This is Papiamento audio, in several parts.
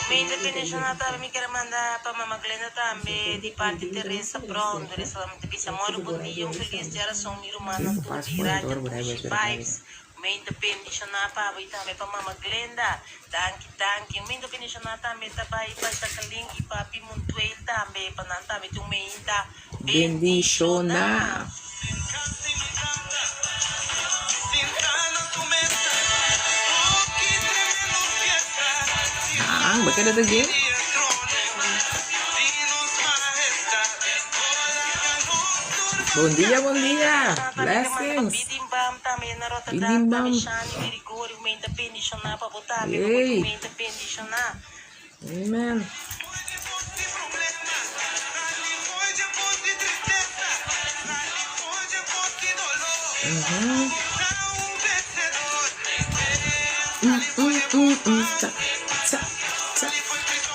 Humilde bendiciona tambe mi kier manda pa mama Glenda tambe di parti Teresa Brown Teresa ta bisa moro bon dia un feliz diarason mi rumannan tur di Radio Dushi Vibes Humilde bendiciona pa bo y tambe pa mama Glenda danki danki Humilde bendiciona tambe ta bay pa Jacqueline y papi Montuel tambe pa nan tambe tin un meinta Bendiciona. Ah, bo keda ta gay? Bon dia, bon dia. Blessings. Bidim bam. Hey. Amen. Mhm. Mm, mm, mm, mm. Cha, cha, cha. Cha, cha.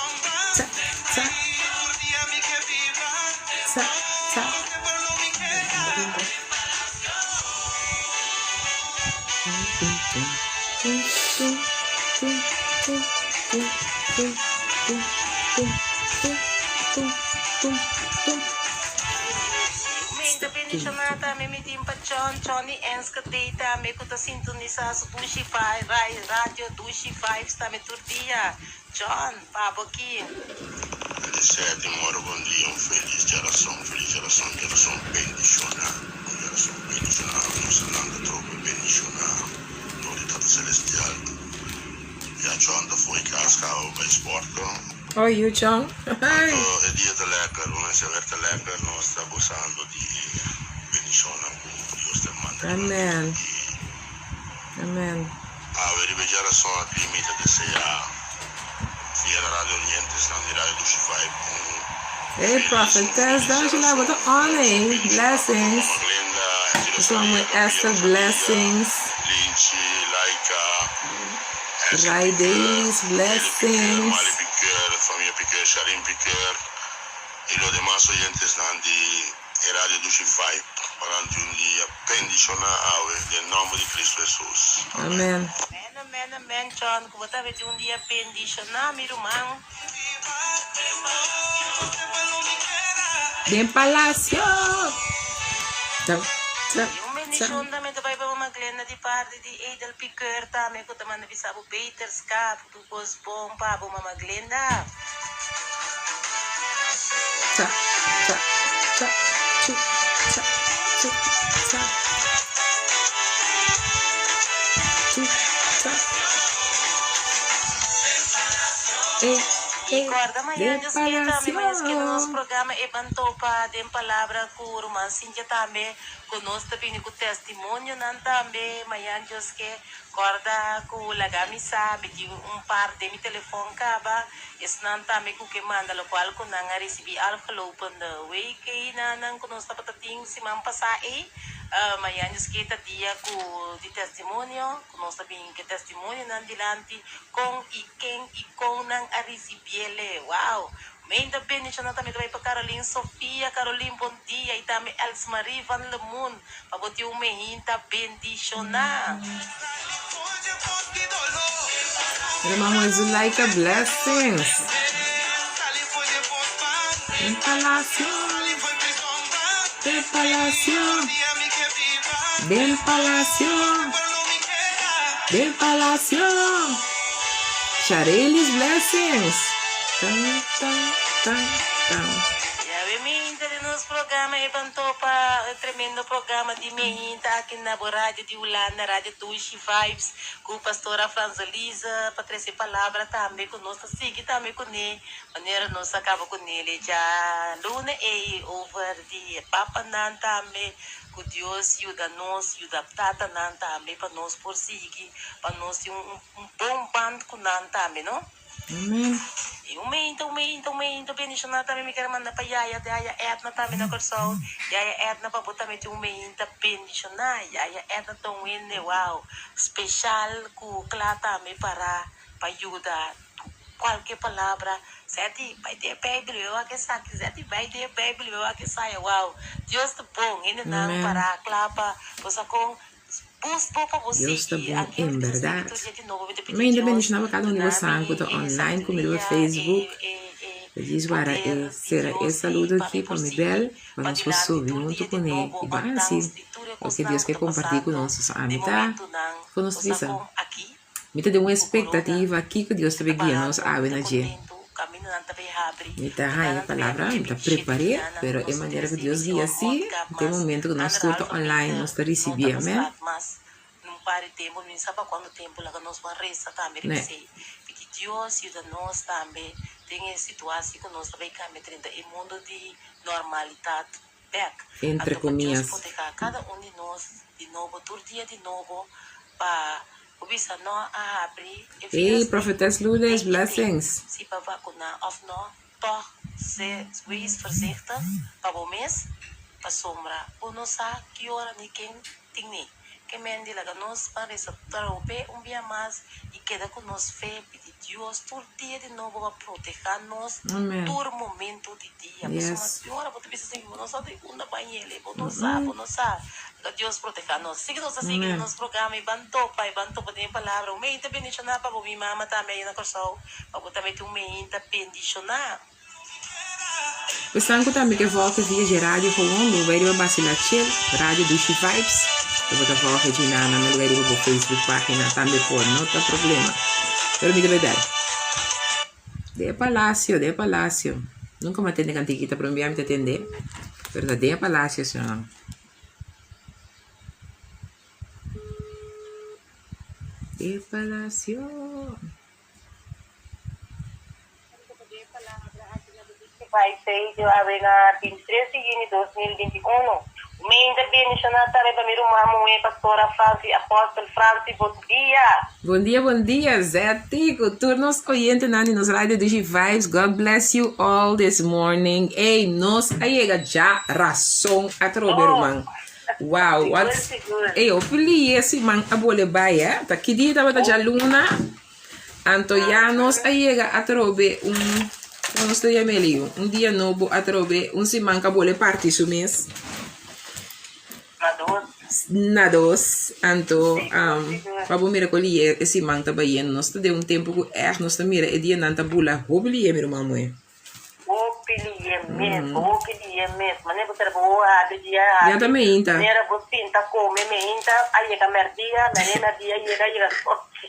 Cha, cha. Menta bendishoná tambe mi tin pa John, Johnny Enske Day tambe ku ta sintonisá su Dushi Radio Dushi Vibes tambe tur dia. John, pa bo aki. Lisette moro bon dia un felis djarason felis djarason djarason bendiciona un djarason bendiciona nos a lanta trope bendiciona dor di tata celestial ya John ta fo'i cas caba pa bay sport Oh you John anto e dia ta lekker bo mester wer ta lekker nos ta gozando di e bendicionnan cu Dios ta manda riba Amen nos y Amen. Awe riba e djarason aki mi ta desea via na Radio Orientesnan di Radio Dushi Vibe un Hey felis Prophet un Tess felis D'Angela djarason bo ta un on djarason ey bendishoná pa bo blessings mama Glenda Angie This one Rosalia with Gabriel Esther Rosalia blessings Linchi Laika Ansley Rai Piqueur Davis Haley Piqueur blessings Marley Piqueur famia Piqueur Sharin Piqueur y lo demas oyentesnan di e Radio Dushi Vibe pa nan tin un dia bendishoná awe den nomber di Cristo Hesus. Amen. Amen amen amen John ku bo ta beti un dia bendishoná mi ruman. Den palacio. Ta, ta, I un ta. bendishon tambe ta bai pa mama Glenda di parti di Edel Piqueur tambe ku ta manda bisa bo beterskap tur kos bon pa bo mama Glenda. Cha, cha, cha, chu, cha, chu, cha. Chu, cha. Eh, I eh, kòrda mañan den Dios ke tambe, mañan Dios ke na nos palacio. programa e ban topa den palabra ku ruman Cintia tambe, ku nos ta bini ku testimonionan tambe, mañan Dios ke. Kòrda ku laga mi sa, mi tin un par den mi telefòn kaba, esnan tambe ku ke manda lokual ku nan a risibí afgelopen week ei na nan ku nos tabata tin siman pasá ei. Mañana Dios ke ta dia ku di testimonio, ku nos ta bin ke testimonionan dilanti kon i ken i kon nan a risibiele. Wow! Meinta bendishonnan tambe ta bai pa Caroline Sofia, Caroline bon dia y tambe Elsmarie van Lemoen pa bo tin un mehinta bendishoná. Herman Moe Zulaika blessings. Den palacio. Den palacio. Den palacio. Den palacio. Sharelis blessings. Tan tan tan tan. Ya be minta den nos programa e ban topa e tremendo programa di mehinta aki na bo radio di Hulanda Radio Dushi Vibes cu Pastora Franzalisa pa trece palabra tambe cu nos ta sigui tambe cune manera nos a caba cunele dja luna ey over di e papanan tambe cu Dios yuda nos yuda tatanan tambe pa nos por sigui pa nos tin un bon band cu nan tambe no. Amen. I un meinta, un meinta, un meinta bendishoná tambe mi ker manda pa Yaya, Yaya Edna tambe na Kòrsou. Yaya Edna pa bo tambe tin un meinta bendishoná. Yaya Edna ta un hende wow, speshal ku kla tambe para pa yuda kualke palabra. Zèti bai den e Beibel mi wak esaki, zèti bai den e Beibel mi wak esaya. Wow, Dios ta bon, hendenan Amen. para kla pa bo sa kon. Dios ta bon en berdad. Mi ainda bendiciona pa cada un di bosan cu ta online cu mi riba Facebook. Ta djis wara e cera e saludo aki pa mi bel pa nos por subi hunto cune y ban haci loke Dios ke comparti cu nos. So ami ta con nos ta bisa mi ta den un expectativa kico Dios ta bay guia nos awe na dje. Mi ta haña palabra, mi ta prepar'é, pero e manera ku Dios guia si, den momento ku nos tur ta online, nos ta risibié, amèn. Ne. Entre komias. Bo bisa no a habri e Hey, virus di Prophetess Lourdes, HIV, blessings. si pa vacuná of no, tog se wees voorzichtig pa bo mes, pasobra bo no sa ki ora ni ken tin ni. Ke men di laga nos ban resa trobe un bia mas y keda cu nos fe pidi Dios tur dia di nobo pa proteha nos Amen. tur momento di dia. Pasobra Yes. tin ora bo ta bisa si bo no sa di unda ban yele, bo no sa, bo no sa. Laga Dios proteha nos. Sigui nos a sigui den Amen. nos programa y ban topa y ban topa den e palabra. Un meinta bendiciona pa bo mi mama tambe ayi na Corsou, pa bo tambe tin un meinta bendiciona. Esnan ku tambe ke volge via dje radio gewoon bo bai riba Basila Chill, Radio Dushi Vibes, lo bo ta volge dje nana na lugar riba bo Facebook pagina tambe por, no ta problema. Pero mi ta bai bel. De e palacio, de e palacio. Nunca mi a tende cantiquita, pero un bia mi ta tende. Pero ta de e palacio, señor. De e palacio. Bai Seidio awe na 23 di juni 2021. Meinta bendishoná tambe pa mi ruman muhé Pastora Franci Apostel Franci bon dia. Bon dia bon dia Zetty cu tur nos oyentenan di nos radio Dushi Vibes God bless you all this morning ey nos a yega dja rason atrobe Oh ruman wow sigur what sigur. ey hopi liye siman a bole bai eh ta ki dia tabata djaluna Anto ya nos a yega atrobe un, kon nos ta yama el yu? Un dia nobo atrobe, un siman ka bole parti su mes. Na dos. Na dos. Anto, Sigur, um, sigur. pa bo mira kon liye e siman ta bayendo. Nos ta den un tempu ku ègt nos ta mira e dianan ta bula hopi liye, mi ruman muhé. Hopi liye mes, hopi liye mes. Manera bo ta bo habri dia Ya ta habri, meinta. manera bo sinta come meinta a yega merdia, manera merdia yega yega nochi.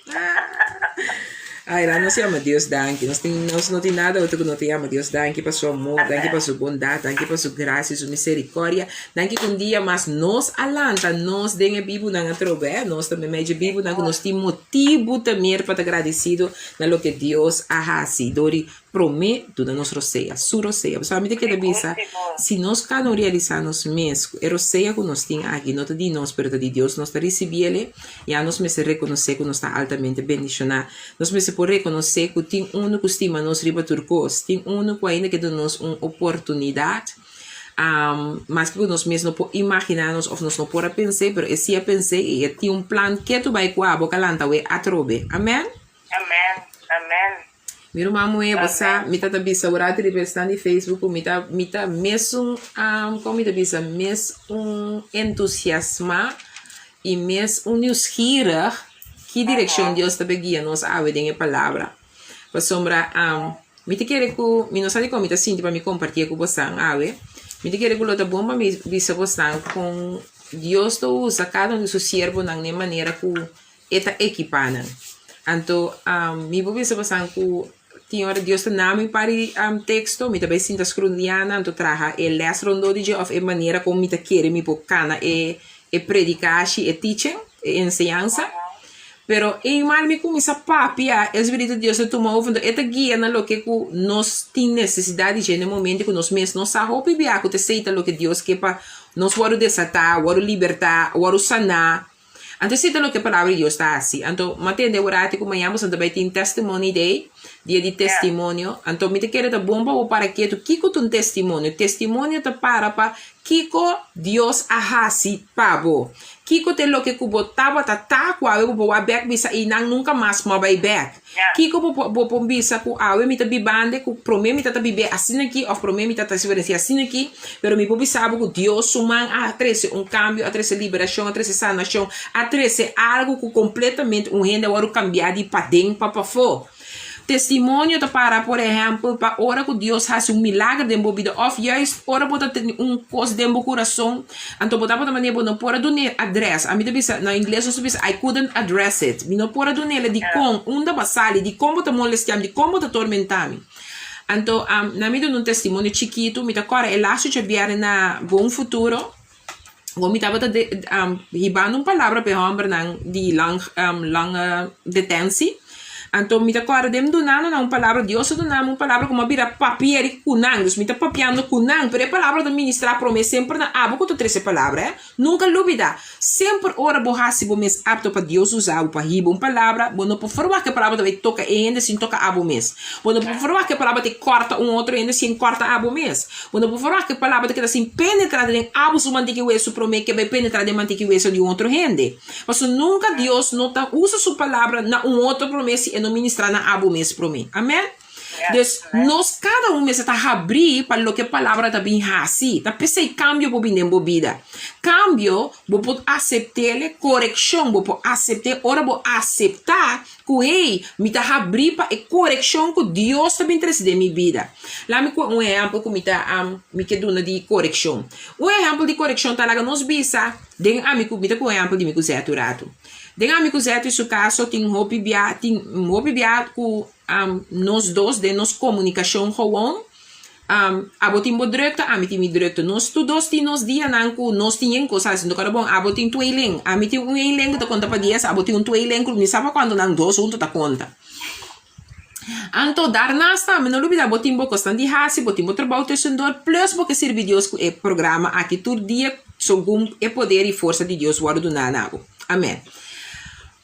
Ay, laat nos yama Dios danki. Nos tin, nos no tin nada otro ku no ta yama Dios danki pa su amor, danki pa su bondat, danki pa su grasia, su misericordia. Danki ku un dia mas nos a lanta nos den e bibunan atrobe, eh. Nos ta meimei dje bibunan ku nos tin motibu ta mir pa ta gradisido na loke Dios a hasi dor di Promé duna nos rosea, su rosea. Pasobra mi ta keda bisa, si nos ka no realisá nos mes ku e rosea ku nos tin aki no ta di nos pero ta di Dios, nos ta risibí el, ya nos mester rekonosé ku nos ta altamente bendishoná. Nos mester por rekonosé ku tin unu ku stima nos riba tur kos, tin unu ku ainda ke duna nos un oportunidat, maske ku nos mes no por imaginá nos òf nos no por a pens'é, pero e sí a pens'é i e tin un plan ketu bai ku abo ka lanta awe atrobe. Amèn? Amèn, amèn. Mi ruman muhé, bo sa, mi ta ta bisa ora ta riba esnan di Facebook ku mi ta mi ta mesun kon mi ta bisa mes un entusiasmá i mes un nieuwsgierig ki direkshon Dios ta guia nos awe den e palabra. Pasobra mi ta kere ku mi no sa dikon mi ta sinti pa mi kompartié ku bosan awe, mi ta kere ku lo ta bon pa mi bisa bosan kon Dios ta usa kada un di su siervonan den manera ku E ta ekipá nan. Anto, mi por bisa pasan ku tin ora Dios ta na mi par di teksto, mi ta bai sinta skrundiá nan, anto traha e lès rondó di dje òf e manera kon mi ta kere mi por kana e e predikashi, e teaching, e enseñansa. Pero eenmaal mi kuminsá papia, e Spiritu di Dios ta tuma over, anto e ta guia na loke ku nos tin nesesidat di dje na e momento ku nos mes no sa hopi bia ku ta esei ta loke Dios ke pa nos wòrdu desatá, wòrdu libertá, wòrdu saná. Anto esei ta loke e Palabra di Dios ta hasi. Anto, m'a tende aworati ku mañan boso ta bai tin Testimony Day. Dia di testimonio. Anto mi ta kere ta bon pa bo para ketu kiko ta un testimonio. Testimonio ta para pa kiko Dios a hasi pa bo. Kiko ta e loke ku bo tabata ta ku awe bo por wak bek bisa i nan nunka mas mo a bai bek. Kiko bo por bo por bisa ku awe mi ta bibande ku prome mi ta ta bib'é asina aki òf prome mi ta ta eksperensiá asina aki, pero mi por bisa bo ku Dios su man a trese un kambio, a trese liberashon, a trese sanashon, a trese algu ku kompletamente un hende a wòrdu kambiá di paden pa pafó. Testimonio ta para, por ehèmpel, pa ora ku Dios hasi un milager den bo bida òf juist ora bo ta tene un kos den bo kurason, anto bo tabata manera bo no por a dun'é adrès. Ami ta bisa, na ingles nos ta bisa, I couldn't address it. Mi no por a dun'é dikon, unda bo a sali, dikon bo ta molestiá mi, dikon bo ta tormentá mi. Anto, na mi duna un testimonio chikitu, mi ta kòrda e lastu djabièrnè na Bon Futuro, Bo mi tabata de hibando un palabra pa e hòmbernan di lang lange detentie. Anto mi ta kòrda den dunando nan un palabra, Dios a duna mi un palabra ku mi a bira papia di ku nan. Dus mi ta papiando ku nan, pero e palabra ta ministrá promé semper na abo ku ta trese e palabra, eh. Nunka lubidá, semper ora bo hasi bo mes apto pa Dios usa bo pa hiba un palabra, bo no por ferwagt ku e palabra ta bai toka e hende sin toka abo mes. Bo no por ferwagt ku e palabra ta kòrta un otro hende sin kòrta abo mes. Bo no por ferwagt ku e palabra ta keda sin penetrá den abo su mantika i wesu promé ke bai penetrá den mantika i wesu di un otro hende. Pasobra nunka Dios no ta usa su palabra na un otro promé si e no ministrá na abo mes promé. Amèn? Dus, nos kada un mester ta habrí pa loke e palabra ta bin hasi. Ta p'esei kambio por bin den bo bida. Kambio, bo por asept'el, korekshon, bo por asept'é ora bo aseptá Ku hey, mi ta habrí pa e korekshon ku Dios ta bin trese den mi bida. Laat mi kue un ehèmpel ku mi ta mi ke duna di korekshon. Un ehèmpel di korekshon ta laga nos bisa den ami ku mi ta kue un ehèmpel di mi ku Zètu ratu. Den ami ku Zètu su kaso tin hopi bia tin hopi bia ku nos dos den nos komunikashon gewoon Abo tin bo drukte, ami tin mi drukte. Nos tur dos tin nos dianan ku nos tin yen kos hasi. Ora bon, abo tin tweeling, ami tin un eenling ku ta konta pa dies, abo tin un tweeling ku mi sa pa kuantu nan dos huntu ta konta. Anto daarnaast tambe no lubida bo tin bo kosnan di hasi, bo tin bo trabou tussendoor, plus bo ke sirbi Dios ku e programa aki tur dia segun e poder i forsa di Dios wòrdu duná na bo. Amen.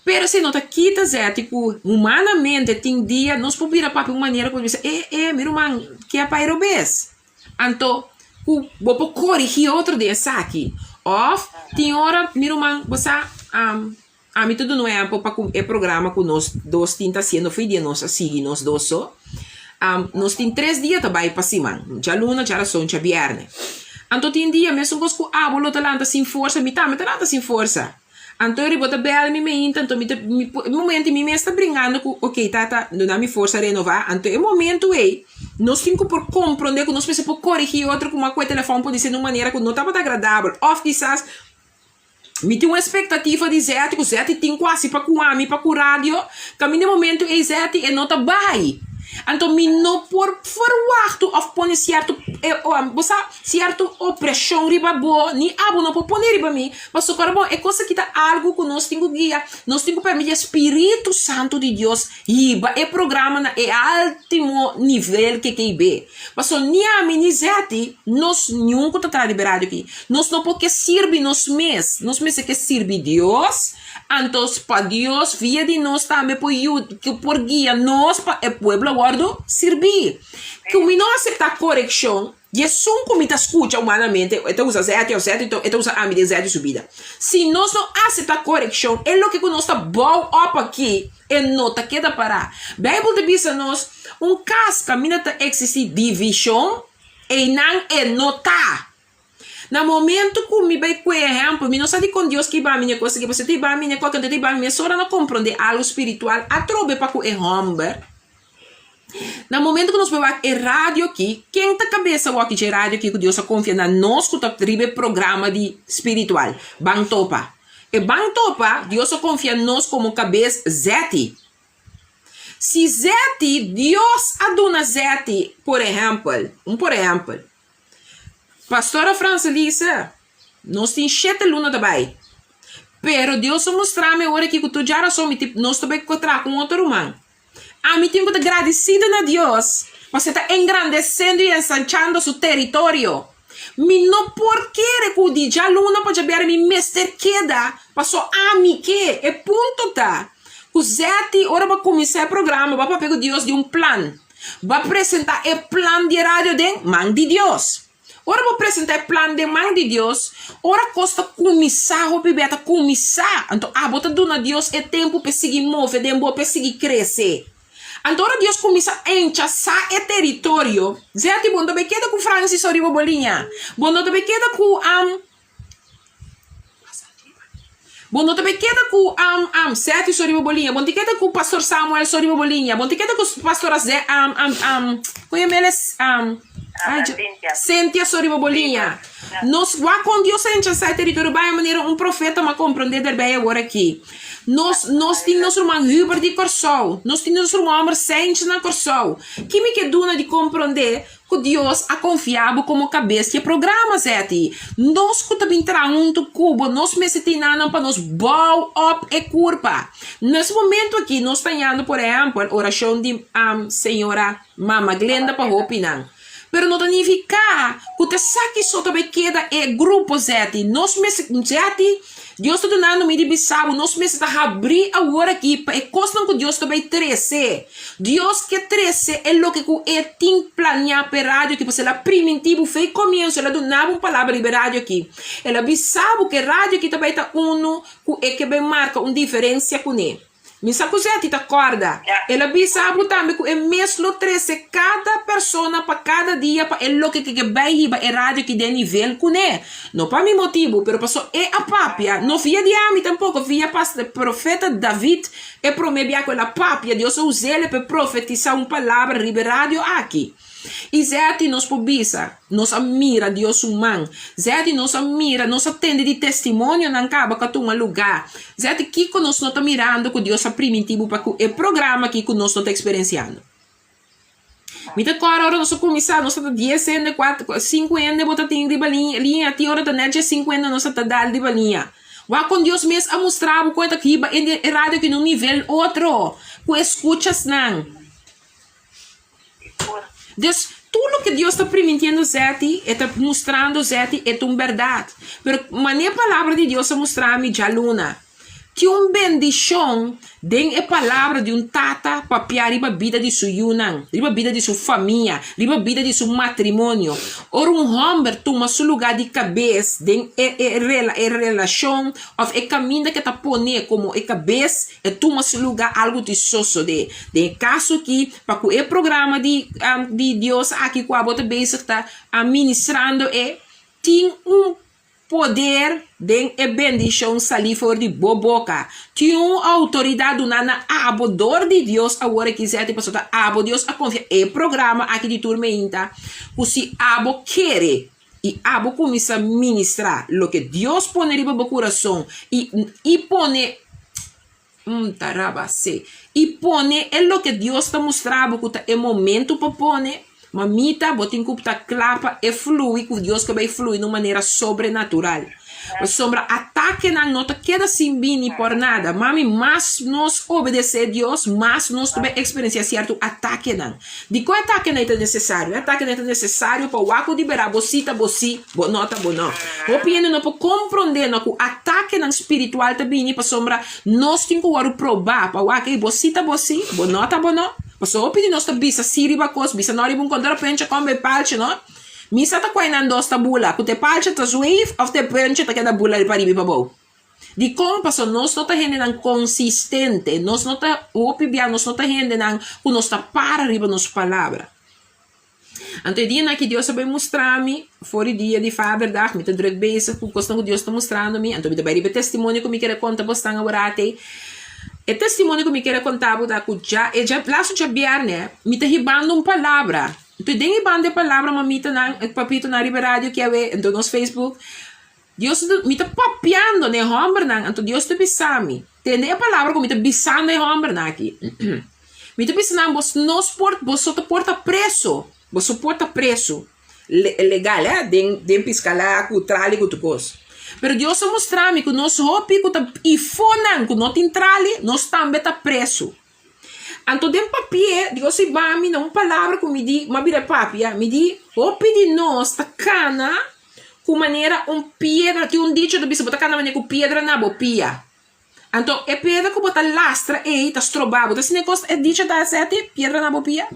Pero si no ta kita zeti ku humanamente tin dia nos por bira papia un manera ku bo bisa e e mi ruman ke a pai robes. Anto ku bo por korigí otro den esaki. Òf tin ora mi ruman bo sa ami ta duna un ehèmpel pa ku e programa ku nos dos tin ta hasiendo for dia nos a sigui nos dos so. Nos tin tres dia ta bai pa siman, djaluna, djarason, djabièrnè. Anto tin dia mesun kos ku abo lo ta lanta sin forsa mi tambe ta lanta sin forsa. Anto riba ta bel mi meinta, anto mi ta, mi e momento mi mes ta bringando ku ok tata duna mi forsa renova, anto e momento ei nos tin ku por komprende ku nos mester por korigi otro kuma ku e telefòn por dise na un manera ku no tabata agradabel òf kisas mi tin un espektativa di Zeti ku Zeti tin ku hasi pa ku ami pa ku radio kaminda e momento ei Zeti e no ta bai anto mi no por ferwachtu òf pone sierto bo sa sierto opreshon riba bo ni abo no por pone riba mi. Pasobra bon, e kos aki ta algu ku nos tin ku guia, nos tin ku permití e Spiritu Santu di Dios hiba e programa na e altimo nivel ke ke be. Pasobra ni ami ni Zetty, nos niun ku ta traha riba e radio aki, nos no por ke sirbi nos mes, nos mester ke sirbi Dios, anto pa Dios via di nos tambe por yuda, por guia nos pa e pueblo a wòrdu sirbí. Ku mi no aseptá korekshon, Di esun ku mi ta skucha humanamente, e ta usa zèti òf zèti e ta usa ami den zèti su bida. Si nos no aseptá korekshon, e loke ku nos ta bou òp aki, e no ta keda pará. Beibel ta bisa nos, Un kas kaminda ta eksistí divishon, einan e no ta. Na momento ku mi bai kue ehèmpel, mi no sa dikon Dios ke hiba mi na e kos aki, pasobra e ta hiba mi na e kòke, anto e ta hiba mi mesora na komprondé algu spiritual atrobe pa ku e hòmber. Na momento ku nos por wak e radio aki, ken ta kabesa wak dje radio aki ku Dios a konfia na nos ku ta riba e programa di spiritual? Ban Topa. E Ban Topa, Dios a konfia nos komo kabes Zetty. Si Zetty, Dios a duna Zetty, por ehèmpel, un por ehèmpel, Pastora Franselisa, nos tin shete luna ta bai, pero Dios a mustra mi awor aki ku tur djarason mi tin, nos ta bai traha ku un otro ruman. Ami tin ku ta gradisido na Dios pasobra e ta engrandesendo i ensanchando su teritorio. Mi no por kere ku di djaluna pa djabièrnè mi mester keda pasobra ami ke. E punto ta, Ku Zetty ora bo a kuminsá e programa bo a papia ku Dios di un plan. Bo a presentá e plan di e radio den man di Dios. Ora bo presentá e plan den man di Dios, ora kos ta kuminsá hopi bia ta kuminsá, anto abo ta duna Dios e tempu p'e sigui move den bo, p'e sigui krese. Anto ora Dios kuminsá enchasá e teritorio, Zetty bo no ta bai keda ku Francis so riba bo liña, bo no ta bai keda ku. Bo no ta bay keda ku am am Seti so riba bo liña, bo no ta keda ku Pastor Samuel so riba bo liña, bo no ta keda ku Pastora Ze am am am kon yama el es am ay djo Cynthia. Cynthia so riba bo liña. Nos wak kon Dios a enchasá e teritorio bay manera un profeta m'a komprondé derbey awor aki. Nos nos tin nos ruman Hubert di Kòrsou, nos tin nos ruman hòmber Saintje na Kòrsou. Ki mi ke duna di komprondé Ku Dios a konfia bo komo kabes di e programa, Zetty. Nos ku ta bin traha huntu ku bo, nos mester tin nannan pa nos bou op e kurpa. Nes momentu aki nos ta yando por ehèmpel orashon di señora Mama Glenda pa hopinan. Pero no ta nifiká ku ta esaki so ta bai keda e grupo, Zetty. Nos mester, Zetty, Dios ta dunando mi di bisa bo, nos mester ta habrí awor aki pa e kosnan ku Dios ta bai trese. Dios ke trese e loke ku e tin planiá pa e radio aki, pasobra el a primintí bo fe komienso, el a duna bo un palabra riba e radio aki. El a bisa bo ku e radio aki ta bai ta unu ku e ke bai marka un diferensia kuné. Mi sa kuzé ti ta kòrda. El a bisa bo tambe ku e mes lo trese kada persona pa kada dia pa e loke ke ke bai hiba e radio ki den nivel kuné. No pa mi motibu, pero paso e a papia, no via di ami tampoko, via pas profeta David, e promé bia ku el a papia, Dios a us'el pa e profetisá un palabra riba e radio aki. I Zeti nos por bisa, nos a mira Dios su man. Zeti nos a mira, nos a tende di testimonionan kaba ku a tuma lugá. Zeti kiko nos no ta mirando ku Dios a primintí bo pa ku e programa aki ku nos no ta eksperensiando? Mi ta kòrda ora nos a kuminsá, nos ta dies hende, kuater, sinku hende bo ta tin riba liña, tin ora ta nèt dje sinku hende nos a ta dal riba liña. Wak kon Dios mes a mustra bo kon e ta hiba e radio aki na un nivel otro, ku e skuchasnan. Dus, tur loke Dios ta primintiendo Zeti, e ta mustrando Zeti, e ta un bèrdat. Pero manera e Palabra di Dios a mustra mi djaluna, tin un bendishon den e palabra di un tata papia riba bida di su yunan, riba bida di su famia, riba bida di su matrimonio. Ora un hòmber tuma su lugá di kabes den e e relashon òf e kaminda ke ta pone komo e kabes, E tuma su luga algu ti sosode. Den e kaso aki, pa ku e programa di di Dios aki ku abo ta bezig ta ministrando e, tin un poder den e bendishon salí for di bo boka. Tin un outoridat duná na abo dor di Dios awor aki sèti pasobra ta abo Dios a konfia e programa aki di tur meinta ku si abo kere I abo kuminsá ministrá loke Dios pone riba bo kurason i i pone mm-tarabase i pone e loke Dios ta mustra bo ku ta e momentu pa pone, mamita bo tin ku ta kla pa e flui ku Dios ke bai flui na un manera sobrenatural. Pasobra atakenan no ta keda sin bini por nada. Mami, mas nos obedesé Dios, mas nos ta bai eksperensiá sierto atakenan. Dikon e atakenan ei ta nesesario? E atakenan ei ta nesesario pa wak ku di bera bo sí ta bo sí, bo no ta bo no. Hopi hende no por komprondé no ku atakenan spiritual ta bini pasobra nos tin ku wòrdu probá pa wak ei bo sí ta bo sí, bo no ta bo no. Pasobra hopi di nos ta bisa sí riba kos, bisa no riba un kos, derepente kon bai palchi no. Misa ta kue nan dos ta bula, ku te palcha ta zweef of te puntje ta keda bula di pariba i pabou. Dikon? Pasobra nos no ta hendenan konsistente, nos no ta, hopi bia nos no ta hendenan ku nos ta para riba nos palabra. Anto e dianan aki Dios a bai mustra mi, for di dia di Vaderdag, mi ta druk bezig ku kosnan ku Dios ta mustrando mi, anto mi ta bai riba e testimonio ku mi kere konta bosnan aworati. E testimonio ku mi kere konta bo ta ku dja e dja lastu djabièrnè mi ta hibando un palabra. Enton den e banda e palabra mamitanan e papitonan riba e radio ki awe enton nos Facebook Dios ta mi ta papiando na e hombernan anto Dios ta bisa mi tende e palabra ku mi ta bisando e hombernan aki mi ta bisa nan bos nos por boso ta por ta preso boso por ta preso legal eh den den piskala ku trali ku tur kos pero Dios a mustra mi ku nos hopi ku ta ifonan ku no tin trali nos tambe ta preso. Anto den papié, Dios a hiba mi na un palabra ku mi di, m'a bira papia, mi di, hopi di nos ta kana ku manera un piedra, tin un dicho ta bisa bo ta kana manera ku piedra na bo pia. Anto e piedra ku bo ta lastra ei ta stroba bo. Ta asina e kos e dicho ta seti, piedra na bo pia.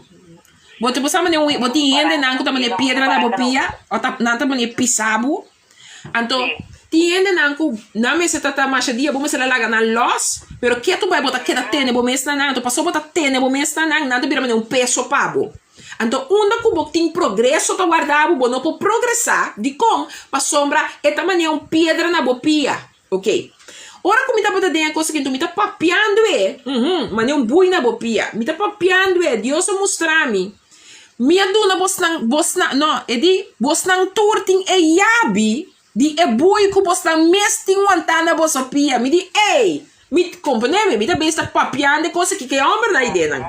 Bo ta bo sa manera bo tin hendenan ku ta manera piedra na bo pia o ta nan ta manera pisa bo. Anto tin hendenan ku nan mester ta ta masha dia bo mester a laga nan lòs, pero ketu bai bo ta keda tene bo mes na nan. Anto pasobra bo ta tene bo mes na nan, nan ta bira manera un peso pa bo. Anto unda ku bo tin progreso ta warda bo, bo no por progresá. Dikon? Pasobra e ta manera un piedra na bo pia. Ok. Ora ku mi tabata den e kos aki, anto mi ta papiando e, uhum, manera un bui na bo pia. Mi ta papiando e, Dios a mustra mi. Mi a duna bosnan, bosnan, no, e di, bosnan tur tin e yabi di e bui ku bosnan mes tin wantá na boso pia. Mi di, ey! Mi, komprendé mi? Mi ta bes ta papiando e kos aki ku e hòmbernan ei den nan.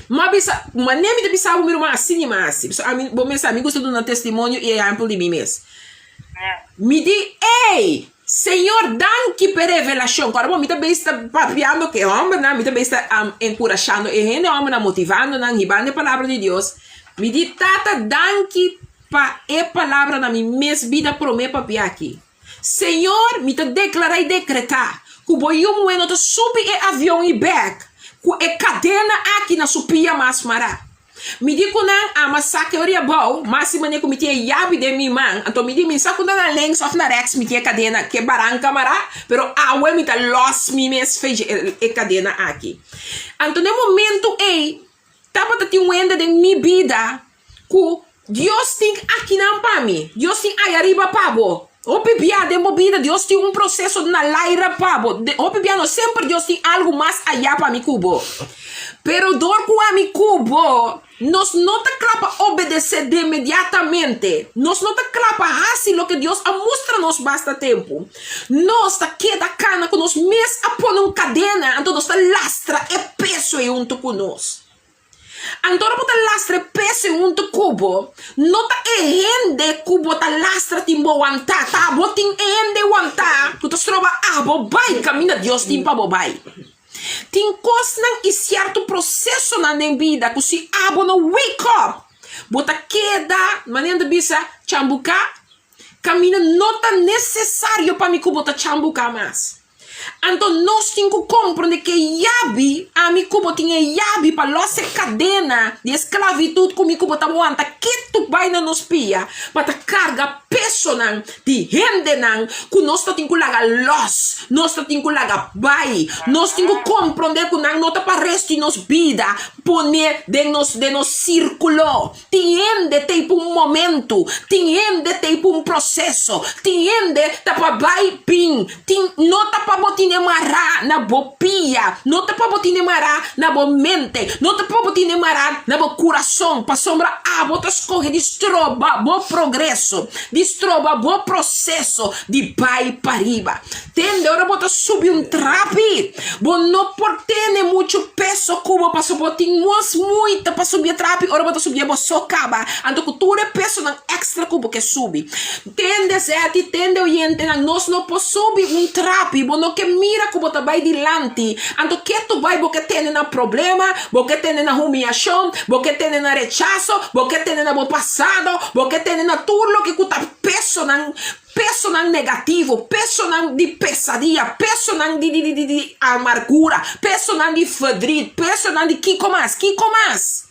M'a bisa, manera mi ta bisa bo mi ruman asina i m'a hasi. Pasobra ami, bo mes sa, mi gusta duna testimonio i ehèmpel di mi mes. Mi di, Ey! Señor, danki p'e revelashon. Kòrda bo, mi ta bes ta papiando ku e hòmbernan, mi ta bes ta enkurashando e hende hòmbernan, motivando nan, hibando e palabra di Dios. Mi di, Tata, danki pa e palabra na mi mes bida promé papia aki. Señor, mi ta deklará i dekretá ku bo yu muhé no ta subi e avion i bèk ku e kadena aki na su pia mas mará. Mi di ku nan, Ama saka e ori abou, mas si manera ku mi tin e yabi den mi man, anto mi di, Mi sa ku ta na links òf na rèks mi tin e kadena ku e baranka mará, pero awe mi ta lòs mi mes fechi e kadena aki. Anto na e momentu ei, Tabata tin un hende den mi bida ku Dios tin akinan pa mi, Dios tin aya riba pa bo. Hopi bia den bo bida Dios tin un proseso na laira pa bo. Hopi bia no semper Dios tin algu mas aya pa mi ku bo. Pero dor ku ami ku bo, nos no ta kla pa obedesé demediatamente. Nos no ta kla pa hasi loke Dios a mustra nos basta tempu. Nos ta keda kana ku nos mes a pone un kadena, anto nos ta lastra e peso ei huntu ku nos. Anto ora bo ta lastra e peso ei huntu ku bo, no ta e hende ku bo ta lastra tin bo wantá, ta abo tin e hende wantá ku ta stroba abo bai kaminda Dios tin pa bo bai. Tin kosnan i sierto prosesonan den bida ku si abo no wake up, bo ta keda, manera nan ta bisa, chambuká. Kaminda no ta nesesario pa mi ku bo ta chambuká mas. Anto nos tin ku komprondé ku e yabi, ami ku bo tin e yabi pa lòs e kadena di e sklavitut ku mi ku bo ta wanta ketu bai na nos pia pa ta karga pesonan di hendenan ku nos ta tin ku laga lòs, nos ta tin ku laga bai. Nos tin ku komprondé ku nan no ta pa resto di nos bida pone den nos den nos sírkulo. Tin hende t'ei pa un momentu, tin hende t'ei pa un proseso, tin hende ta pa bai bin, tin no ta pa bo tine mará na bo pia, no ta pa bo tine mará na bo mente, no ta pa bo tine mará na bo kurason, pasobra abo ta skohe di stroba bo progreso, di stroba bo proseso di bai pariba. Tende ora bo ta subi un trapi, bo no por tene muchu peso ku bo pasobra bo tin mos muita pa subi e trapi, ora bo ta subi e bo so kaba, anto ku tur e pesonan extra ku bo ke subi. Tende Zetty, tende oyentenan, nos no por subi un trapi, bo no ke mira ku bo ta bai dilanti, anto ketu bai bo ke tene na problema, bo ke tene na humiashon, bo ke tene na rechaso, bo ke tene na bo pasado, bo ke tene na tur loke ku ta pesonan Pesonan negativo, pesonan di pesadia, pesonan di di di di amargura, pesonan di verdriet, pesonan di kiko mas, kiko mas.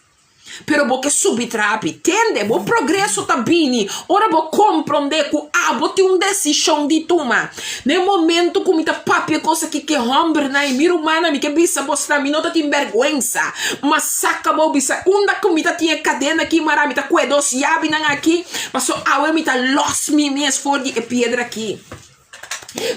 Pero bo ke subi trapi. Tende, bo progreso ta bini ora bo komprondé ku abo tin un desishon di tuma. Na e momento ku mi ta papia kos aki ku e hòmbernan i mi rumannan, mi ke bisa bosnan, mi no ta tin bèrgwensa. Ma saka bo bisa, unda ku mi ta tin e kadena aki mará, mi ta kue dos yabinan aki. Paso awe mi ta los mi mes for di e piedra aki.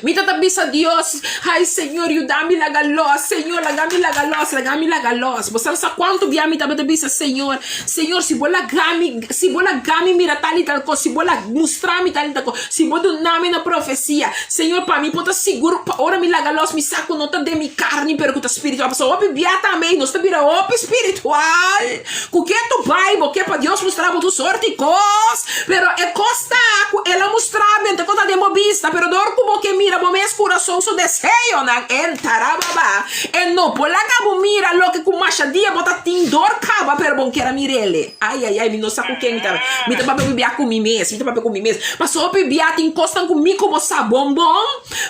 Mi ta ta bisa Dios, Ai Señor, yuda mi laga los, Señor, laga mi laga los, laga mi laga los. Bo sa sa cuanto bia mi tabata bisa Señor, Señor, si bo laga mi, si bo laga mi mira tal y tal cos, si bo la mustra mi tal y tal cos, si bo duna mi na profecia, Señor, pa mi por ta sigur, pa ora mi laga los, mi sa cu no ta den mi carni, pero cu ta spiritual. Pasobra hopi bia tambe nos ta bira hopi spiritual. Ku ke tu bai bo ke pa Dios mustra bo tur sorti kos, pero e kos ta ku el a mustra bo enta ku ta den bo bista, pero dor ku bo ke. ke mira bo mes kurason su deseonan, entarababa, e no por laga bo mira loke ku masha dia bo ta tin dor kaba pero bo kier a mir'el. Ai ai ai mi no sa ku ken mi ta mi ta papia bibia ku mi mes, mi ta papia ku mi mes. Paso bibia tin kosnan ku mi ku bo sa bon bon,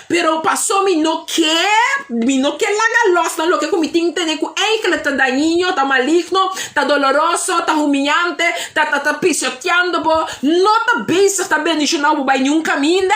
pero paso mi no ke mi no ke laga los na loke ku mi tin tene ku eigenlijk ta dañino, ta maligno, ta doloroso, ta humillante, ta ta ta pisoteando bo, no ta bezig ta bendiciona bo bai niun caminda,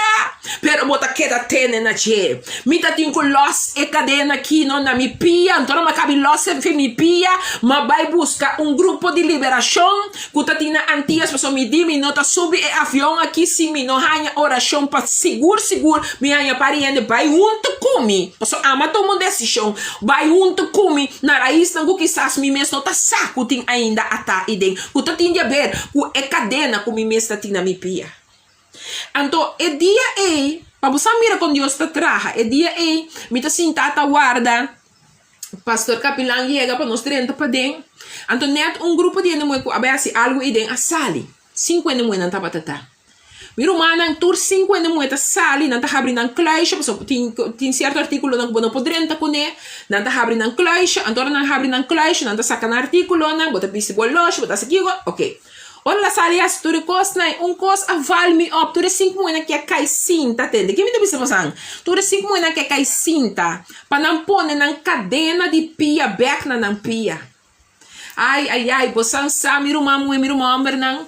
pero bo ta keda tene na dje. Mi ta tin cu los e cadena aki no na mi pia, anto no mi a cabi los e fi mi pia, m'a bai busca un grupo di liberacion cu ta tin na Antillas, pasobra mi di mi no ta subi e avion aki si mi no haña oracion pa sigur sigur mi haña pariente bai hunto cu mi, pasobra ami a tuma un decision bai hunto cu mi na raisnan cu kisas mi mes no ta sa cu tin ainda ata i den cu ta tin di haber cu e cadena cu mi mes ta tin na mi pia. Anto e dia ei, pa bo sa mira con Dios ta traha, e dia ei mi ta sinta ta warda Pastor Capilan yega pa nos drenta paden. Anto net un grupo di hende muhe cu a bay haci algo ei den a sali. Cinco hende muhenan tabata ta. Mi rumannan tur cinco hende muhe ta sali, nan ta habri nan kluisje, pasobra tin tin cierto articulonan cu bo no por drenta cune. Nan ta habri nan kluisje, anto ora nan habri nan kluisje nan ta saca nan articulonan, bo ta bisti bo loshi, bo ta haci kico, ok. Ora la sali hasi tur e kosnan i un kos a val mi op, tur e sinku muhénan ke a kai sinta, tende ke mi ta bisa bosan? Tur e sinku muhénan ke a kai sinta pa nan pone nan kadena di pia bèk na nan pia. Ai, ai, ai, bosan sa, mi ruman muhé, mi ruman hòmbernan,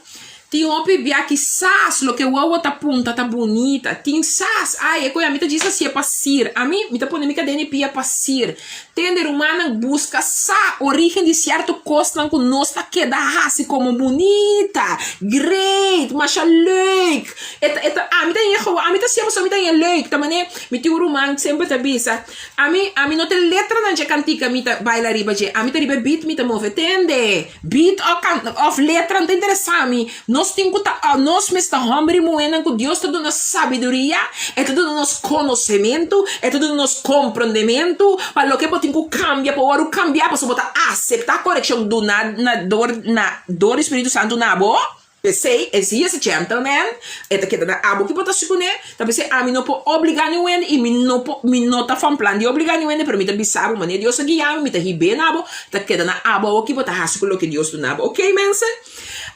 tin hopi bia kisas loke wowo ta punta ta bunita, tin sas, ai, e koe ami ta djis hasié pa sir, ami, mi ta pone mi kadena di pia pa sir. Tende rumannan buska sa origen di sierto kosnan ku nos ta keda hasi komo bunita, great, masha leuk. E ta e ta ami ta hende gewoon ami ta siempre pasobra mi ta hende leuk. Ta manera mi tin un ruman semper ta bisa ami ami no ta e letranan dje kantika mi ta baila riba dje ami ta riba e beat mi ta move. Tende beat òf kan òf letra no ta interesa mi. Nos tin ku ta nos mes ta hòmber i muhénan ku Dios ta duna sabiduria, e ta duna nos konosementu, e ta duna nos komprondementu pa loke bo tin ku kambia pa wòrdu kambiá pasobra bo ta aseptá korekshon duná na dor na dor di Spiritu Santu na bo. P'esei, e si es a gentleman, e ta keda na abo ki bo ta suponé. Ta p'esei ami no por obligá niun hende i mi no por mi no ta van plan di obligá niun hende, pero mi ta bisa bo manera Dios a guia mi, mi ta hib'é na bo, ta keda na abo awor ki bo ta hasi ku loke Dios duna bo. Oké, mensen?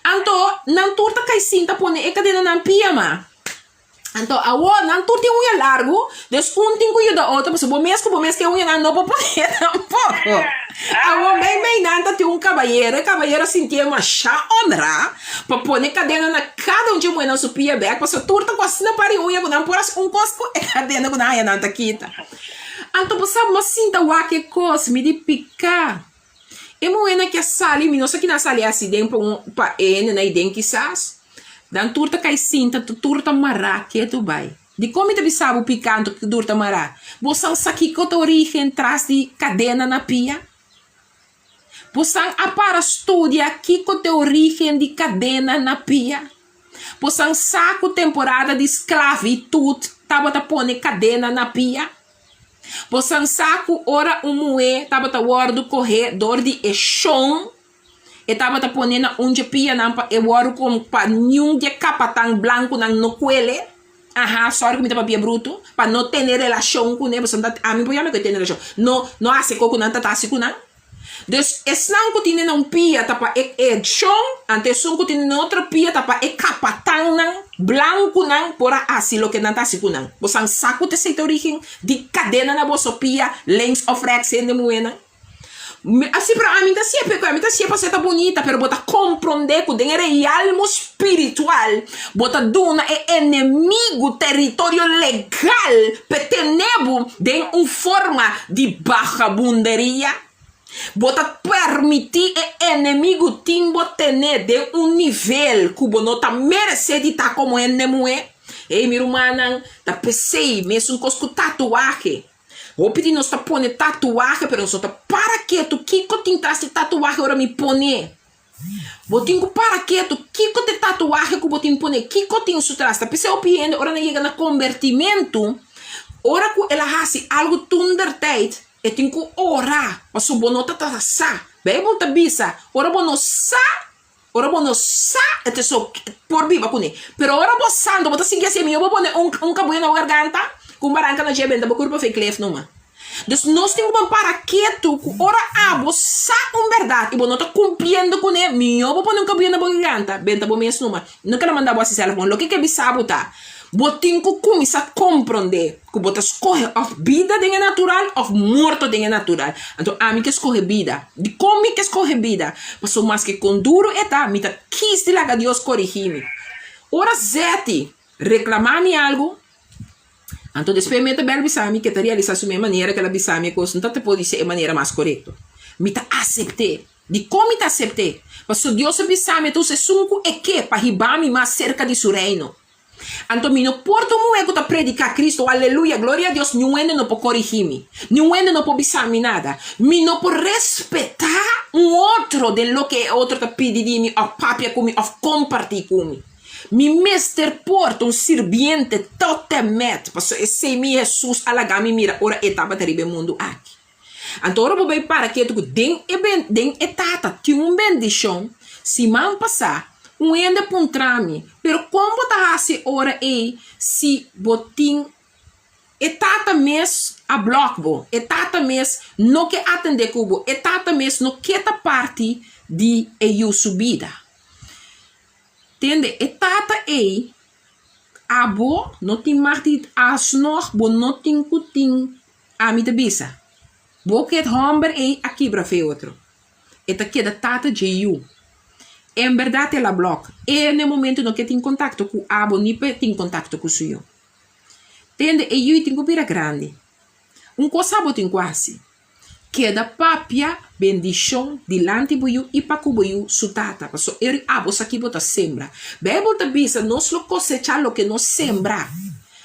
Anto nan tur ta kai sinta pone e kadena nan pia ma. Anto awor nan tur tin uña largu, dus un tin ku yuda otro pasobra bo mes ku bo mes ke uñanan no por pone tampoko. Awor mei mei nan ta tin un kabayero, e kabayero a sintié masha onrá pa pone kadena na kada un dje muhénan su pia bèk pasobra tur ta ku asina par di uña ku nan por hasi un kos ku e kadena ku nan haña nan ta kita. Anto bo sa bo sinta wak e kos, mi di piká. E muhénan ke a sali, mi no sa kina a sali asi den pa un pa e hendenan ei den kisas. Nan tur ta kai sinta, tur ta mará ketu bai. Dikon mi ta bisa bo piká anto ku tur ta mará? Bo san sa kiko ta orígen tras di kadena na pia? Bo san a para studia kiko ta e orígen di kadena na pia? Bo san sa ku temporada di sklavitut tabata pone kadena na pia? Bosan sa ku ora un muhé tabata wòrdu kohé dor di e shon, e tabata pone na un dje pianan pa e wòrdu kom pa niun dje kapatan blankunan no kuele? Aha, sòri ku mi ta papia brutu, pa no tene relashon kuné, bosan ta, ami por yama ku e tene relashon, no, no hasi kos ku nan ta ta hasi ku nan. Dus esnan ku tine na un pia ta pa e e shon, anto esun ku tine na otro pia ta pa e kapatannan blankunan por a hasi loke nan ta hasi ku nan. Bosan sa ku ta esei ta origen di kadena na boso pia, links òf rèks hende muhénan? Mi a si pero ami ta siepia ku ami ta siepia pasobra e ta bunita, pero bo ta komprondé ku den e realmo spiritual bo ta duna e enemigu teritorio legal p'e tene bo den un forma di bagabunderia. Bo ta permití e enemigu tin bo tene den un nivel ku bo no ta meresé di ta komo hende muhé. Ey, mi rumannan, ta p'esei mesun kos ku tatuahe. Hopi di nos ta pone tatuahe, pero nos no ta para ketu kiko tin tras di tatuahe ora mi pone. Bo tin ku para ketu kiko ta e tatuahe ku bo tin pone, kiko tin su tras. Ta p'esei hopi hende ora nan yega na kombertimentu, ora ku el a hasi algu tundertijd, e tin ku ora, pasobra bo no ta ta sa. Beibel ta bisa, ora bo no sa, Ora bo no sa e tesoro por biba kuné. Pero ora bo sa, anto bo ta sinti así, mihó bo pone un un kabuya na bo garganta ku. Ku un baranka na dje benta bo kurpa fei klef numa. Dus nos tin ku ban para ketu ku ora abo sa un bèrdat i bo no ta kumpliendo kuné, mihó bo pone un kabuya na bo garganta, benta bo mes numa. No keda manda bo hasi sèlf bon. Loke ke bisa bo ta, bo tin ku kuminsá komprondé ku bo ta skohe òf bida den e natural òf morto den e natural. Anto ami ke skohe bida. Dikon mi ke skohe bida? Pasobra maske kon duru e ta, mi ta kis di laga Dios korigí mi. Ora Zeti reklamá mi algu, Anto despues mi ta bel bisa mi ke ta realisa su me manera ke el a bisa mi e kos, no ta por di ser e manera mas korekto. Mi ta asept'é. Dikon mi ta asept'é? Pasobra Dios a bisa mi entonces esun ku e ke pa hiba mi mas serka di su reino. Anto mi no por ta un muhé ku ta prediká Kristu, aleluya, gloria a Dios, niun hende no por korigí mi, niun hende no por bisa mi nada. Mi no por respetá un otro den loke e otro ta pidi di mi òf papia ku mi òf kompartí ku mi. Mi mester por ta un sirbiente tot en met, pasobra esei mi Hesus a laga mi mira ora e tabata riba e mundu aki. Anto ora bo bai para ketu ku den e den e Tata tin un bendishon, siman pasá un hende a puntra mi, pero kon bo ta hasi e ora ei si bo tin e Tata mes a blòk bo, e Tata mes no ke atendé ku bo, e Tata mes no ke ta parti di e yu su bida? Tende, e tata ei, abo no tin mag di alsnog bo no tin ku tin, ami ta bisa, bo ku et hòmber ei a kibra fe otro. E ta keda tata dje yu. En bèrdat el a blòk. E na e momento no ke tin kontakto ku abo ni pa e tin kontakto ku su yu. Tende, e yu tin ku bira grandi. Un kos abo tin ku hasi, Keda papia bendishon dilanti bo yu i pa ku bo yu su tata, pasobra eri abo sa ki bo ta sembra. Beibel ta bisa nos lo kosechá loke nos sembra.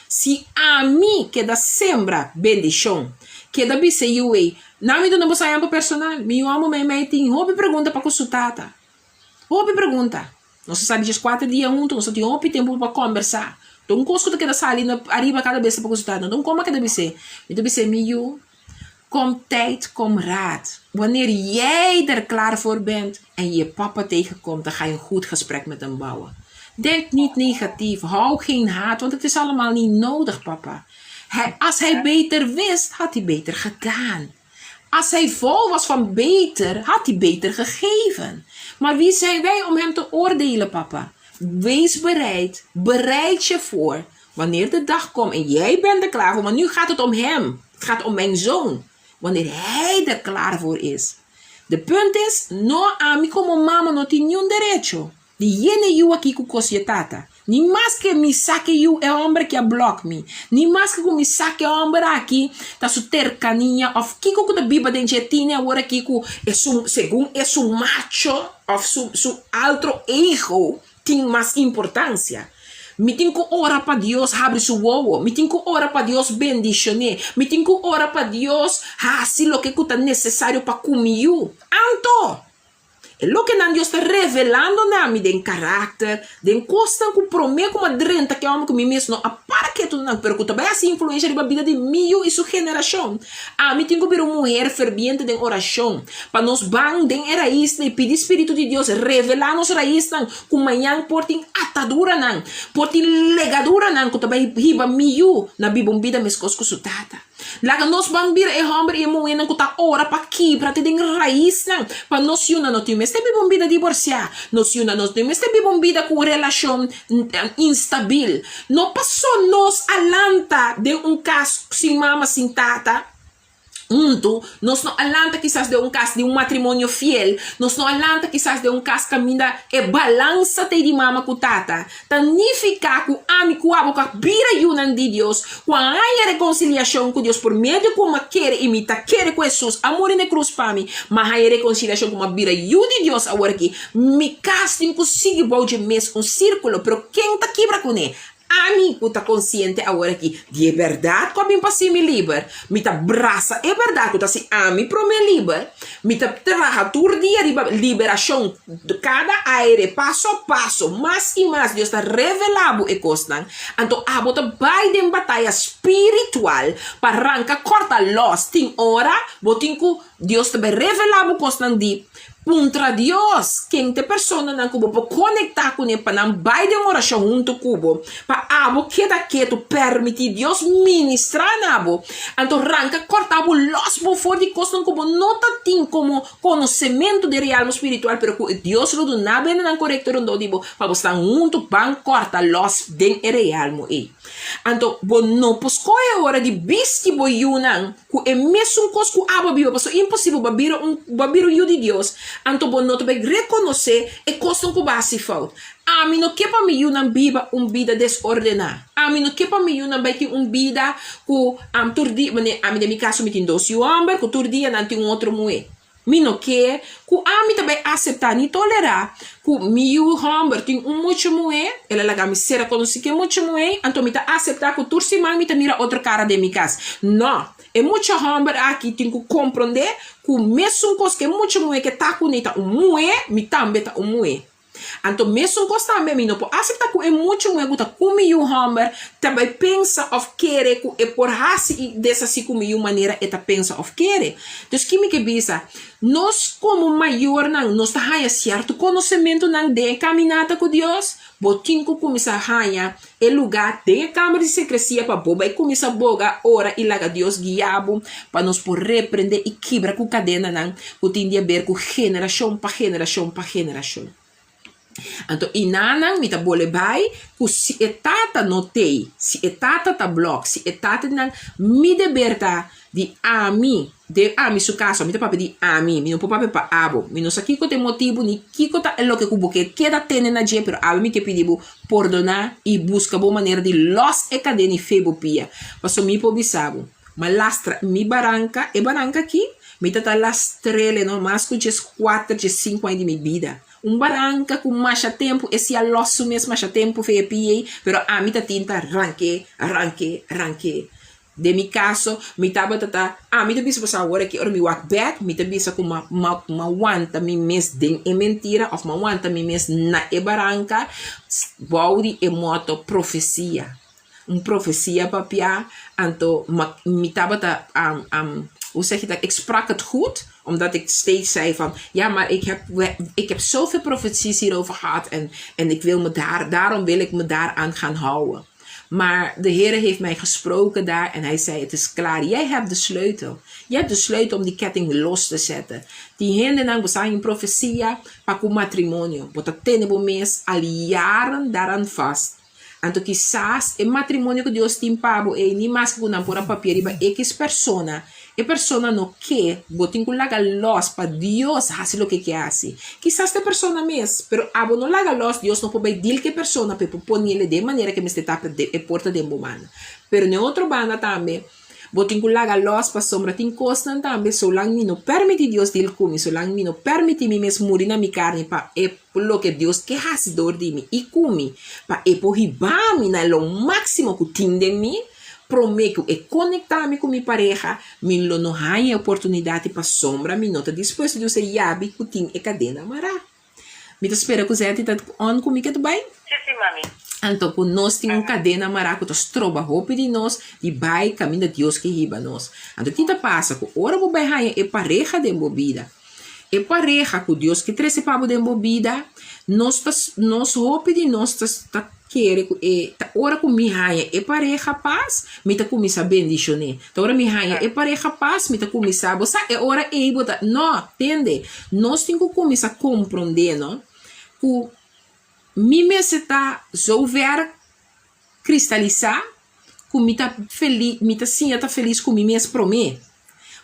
Si ami keda sembra bendishon, keda bisa e yu ei, Na mi duna bo sa ehèmpel personal, mi yu amo meimei tin hopi pregunta pa ku su tata. Hopi pregunta. Nos a sa di djes kuater dia huntu, nos a tin hopi tempu pa kòmbersá. Ta un kos ku ta keda sali na ariba kada bes ta pa ku su tata. Nton koma keda bis'é? Mi ta bis'é, Mi yu, Kom tijd, kom raad. Wanneer jij er klaar voor bent en je papa tegenkomt, dan ga je een goed gesprek met hem bouwen. Denk niet negatief, hou geen haat, want het is allemaal niet nodig, papa. Hij, als hij beter wist, had hij beter gedaan. Als hij vol was van beter, had hij beter gegeven. Maar wie zijn wij om hem te oordelen, papa? Wees bereid, bereid je voor. Wanneer de dag komt en jij bent er klaar voor, maar nu gaat het om hem. Het gaat om mijn zoon. Wanneer hij er klaar voor is. De punt is, no ami komo mama no tin niun derecho di yena e yu aki ku kos di e tata. Ni maske mi sa ke yu e homber aki a blòk mi. Ni maske ku mi sa ke homber aki ta su terkania òf kiko ku ta biba den dje tine awor aki ku e su segun e su macho òf su su altro ego tin mas importansia. Mi tin ku ora pa Dios habri su wowo. Mi tin ku ora pa Dios bendishon'é. Mi tin ku ora pa Dios hasi loke ku ta nesesario pa ku mi yu. Anto, e lokenan Dios ta revelando na mi den karakter, den kosnan ku promé ku mi a drenta ke hòmber ku mi mes no a para ketu na nan, pero ku ta bai hasi influensha riba bida di mi yu i su generashon. Ami tin ku bira un muher ferviente den orashon, pa nos ban den e raisnan i pidi Spiritu di Dios revelá nos raisnan ku mañan por tin ataduranan, por tin legaduranan ku ta bai hiba mi yu na biba un bida meskos ku su tata. Laga nos ban bira e hòmber i e muhénan ku ta ora pa kibra te den raisnan, pa nos yunan no tin mester biba un bida diborsiá, nos yunan no tin mester biba un bida ku un relashon instabil. No pasó nos a lanta den un kas sin mama sin tata huntu, nos no a lanta kisas den un kas di un matrimonio fiel, nos no a lanta kisas den un kas kaminda e balansa t'ei di mama ku tata. Ta nifiká ku ami ku abo ku a bira yunan di Dios, ku a haña rekonsiliashon ku Dios por medio ku mi a kere i mi ta kere ku Hesus a muri na e krus pa mi, mi a haña rekonsiliashon ku mi a bira yu di Dios aworakí. Mi kas tin ku sigui bou dje mes un sírkulo, pero ken ta kibra kuné? Ami ku ta konsiente aworakí di e bèrdat ku a bin pa hasi mi liber, mi ta brasa e bèrdat ku ta hasi ami promé liber, mi ta traha tur dia riba liberashon kada aire, paso a paso, mas i mas Dios ta revelá bo e kosnan, anto abo ta bai den bataya spiritual pa ranka kòrta lòs. Tin ora bo tin ku Dios ta bai revelá bo kosnan di. Puntra Dios ken ta e personanan ku bo por konektá kuné pa nan bai den orashon huntu ku bo, pa abo keda ketu, permití Dios ministrá na bo, anto ranka kòrta bo lòs bo for di kosnan ku bo no ta tin komo konosementu den realmo spiritual, pero ku Dios lo duna bo hendenan korekto rondó di bo pa bo stan huntu ban kòrta lòs den e realmo ei. Anto bo no por skohe ora di bisti bo yunan ku e mesun kos ku abo a biba, pasobra imposibel bo a bira un bo a bira un yu di Dios, anto bo no ta bai rekonosé e kosnan ku bo a hasi fout. Ami no ke pa mi yunan biba un bida desordená. Ami no ke pa mi yunan bai tin un bida ku tur dia, ami den mi kaso mi tin dos yu hòmber, ku tur dia nan tin un otro muhé. Mi no ke ku ami ta bai aseptá ni tolerá ku mi yu hòmber tin un mucha muhé, el a laga mi sera konosí ku e mucha muhé, anto mi ta aseptá ku tur siman mi ta mira otro kara den mi kas. Nò, e mucha hòmber aki tin ku komprondé ku mesun kos ku e mucha muhé ke ta kuné ta un muhé, mi tambe ta un muhé. Anto mesun kos tambe mi no por aseptá ku e mucha muhé ku ta ku mi yu hòmber ta bai pensa òf kere ku e por hasi i deshasí ku mi yu manera e ta pensa òf kere. Dus ki mi ke bisa? Nos komo mayornan nos ta haña sierto konosementunan den e kaminata ku Dios. Bo tin ku kuminsá haña e lugá den e kamber di sekresia pa bo bai kuminsá boga, ora i laga Dios guia bo pa nos por reprendé i kibra ku kadenanan ku tin di haber ku generashon pa generashon pa generashon. Anto inanan mi ta bole bai ku si e tata no t'ei, si e tata ta blòk, si e tata di nan, mi deber ta di ami, den ami su kaso, mi ta papia di ami, mi no por papia pa abo, mi no sa kiko ta e motibu ni kiko ta e loke ku bo ke keda tene na dje, pero awe mi ke pidi bo pordoná i buska bo manera di lòs e kadena i fe bo pia, pasobra mi por bisa bo, m'a lastra mi baranka, e baranka aki, mi ta ta lastr'el no mas ku djes kuater, djes sinku aña di mi bida, un baranka ku masha tempu e si a lòs su mes masha tempu fe e pia ei, pero ami ta tin ta rank'é, rank'é, rank'é. Den mi kaso, mi tabata ta, ami ta bisa boso awor aki, ora mi wak bek, mi ta bisa ku m'a m'a m'a wanta mi mes den e mentira òf m'a wanta mi mes na e baranka bou di e moto profesia. Un profesia papia, anto m'a mi tabata hoe zeg je dat, ik sprak het goed, omdat ik steeds zei van, ja maar ik heb ik heb zoveel profeties hierover gehad en en ik wil me daar, daarom wil ik me daaraan gaan houden. Maar de Heere heeft mij gesproken daar en hij zei, het is klaar. Jij hebt de sleutel. Jij hebt de sleutel om die ketting los te zetten. Tin hendenan bo sa un profesia pa ku matrimonio. Bo ta tene bo mes al jaren daaraan vast. Anto kisas e matrimonio ku Dios tin pa bo ei ni maske ku nan por a papia riba ekis persona, E persona no ke, bo tin ku laga lòs pa Dios hasi loke e ke hasi. Kisas ta e persona mes, pero abo no laga lòs, Dios no por bai dil ku e persona pa e por poniele den manera ku e mester ta pa e por ta den bo banda. Pero na e otro banda tambe, bo tin ku laga lòs pasobra tin kosnan tambe solang mi no permití Dios dil ku mi, solang mi no permití mi mes muri na mi karni pa e loke Dios ke hasi dor di mi i ku mi, pa e por hiba mi na lo máksimo ku tin den mi, Promé ku e konektá mi ku mi pareha, mi lo no haña e oportunidat i pasobra mi no ta dispuesto di usa e yabi ku tin e kadena mará. Mi ta spera ku Zetty ta on ku mi ke ta bai. Sí, sí, mami. Anto ku nos tin un kadena mará ku ta stroba hopi di nos di bai kaminda Dios ke hiba nos. Anto ki ta pasa? Ku ora bo bai haña e pareha den bo bida, e pareha ku Dios ke trese pa bo den bo bida, nos ta, nos hopi di nos ta ta Kere ku e ta ora ku mi haña e pareha pas, mi ta kuminsá bendishon'é. Ta ora mi haña e pareha pas, mi ta kuminsá, bo sa, e ora ei bo ta, no, tende, nos tin ku kuminsá komprondé, no, ku mi mester ta zover kristalisá ku mi ta feli, mi ta siña ta felis ku mi mes promé.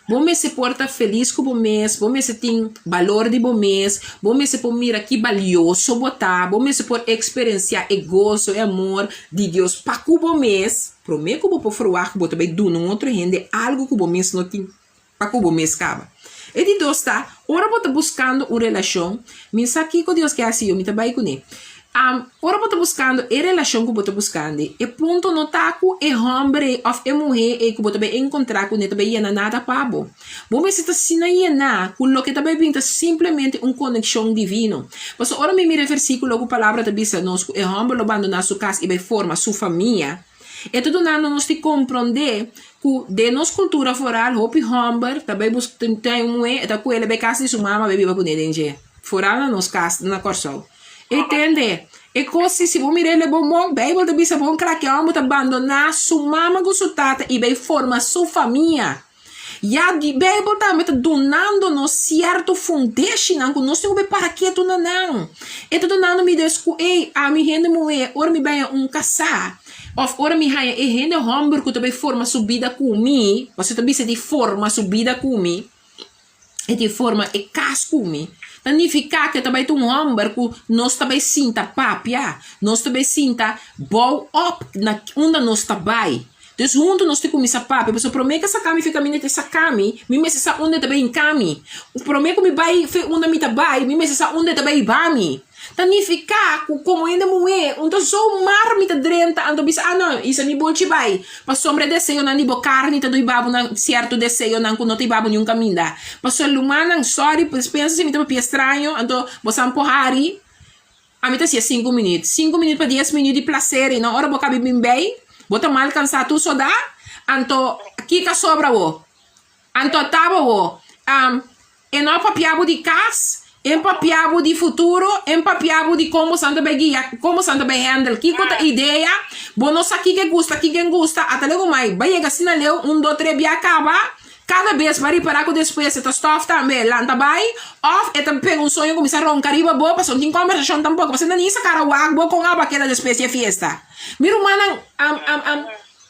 Bo mester por ta felis ku bo mes, bo mester tin balor di bo mes, bo mester por mira ki balioso bo ta, bo mester por eksperensiá e goso, e amor di Dios pa ku bo mes, promé ku bo por ferwagt ku bo ta bai duna un otro hende algu ku bo mes no tin pa ku bo mes kaba. E di dos ta, ora bo ta buskando un relashon, mi sa kiko Dios ke hasi yo, mi ta bai kuné. Ora bo ta buskando e relashon ku bo ta buskando, e punto no ta ku e hòmber ei òf e muhé ei ku bo ta bai enkontrá kuné ta bai yena nada pa bo. Bo mester ta asina yená ku loke ta bai bin ta simplemente un konekshon divino. Pasobra ora mi mira e versíkulo ku palabra ta bisa nos ku e hòmber lo bandoná su kas i bai forma su famia. E ta dunando nos di komprondé ku den nos kultura foral hopi hòmber ta bai buska tin un muhé e ta kuel e bai kas di su mama bai biba kuné den dje. Foral na nos kas na Kòrsou. E tende e kos si si bo mira el e bon bon Beibel ta bisa bon kla ku e hòmber ta bandoná su mama ku su tata i bai forma su famia. Ya di Beibel tambe ta dunando nos sierto fundeshinan ku nos tin ku bai para ketu na nan. E ta dunando mi des ku ey, ami hende muhé, ora mi bai un kasá òf ora mi haña e hende hòmber ku ta bai forma su bida ku mi, pasobra ta bisa di forma su bida ku mi, e di forma e kas ku mi, ta nifiká ku e ta bai ta un hòmber ku nos ta bai sinta papia, nos ta bai sinta bou òp na unda nos ta bai. Dus huntu nos ta kuminsá papia, pasobra promé ku e saka mi fi kaminda e ta saka mi, mi mester sa unda e ta bai hinka mi. Promé ku mi bai fi unda mi ta bai, mi mester sa unda e ta bai hiba mi. Ta nifiká ku komo hende muhé, un ta zomar mi ta drenta anto bisa, ah no, isa mi bolchi bai, pasobra e deseonan di bo karni ta dui bo na sierto deseonan ku no ta hiba bo niun kaminda. Pasobra lumannan, sòri, pensa si mi ta papia straño, anto bo sa por hari. Ami ta hasié sinku minüt. Sinku minüt pa dies minüt di plaser i no ora bo kabi bin bei, bo ta mal kansá tur sodá, anto kiko a sobra bo? Anto a taba bo? E no a papia bo di kas, e no papia bo di futuro, e no papia bo di kon bosan ta bai guia, kon bosan ta bai handle. Kiko ta idea? Bo no sa kiko e gusta, kiko e gusta, ata lego mai bai yega asina leu, un, dos, tres bia kaba. Kada bes bo a ripará ku despues e ta stòf tambe, lanta bai, òf e ta pega un soño kuminsá ronka riba bo pasobra no tin kòmbersashon tampoko, pasobra nan ni sa kara wak bo kon abo a keda despues di e fiesta. Mi rumannan, am, am, am,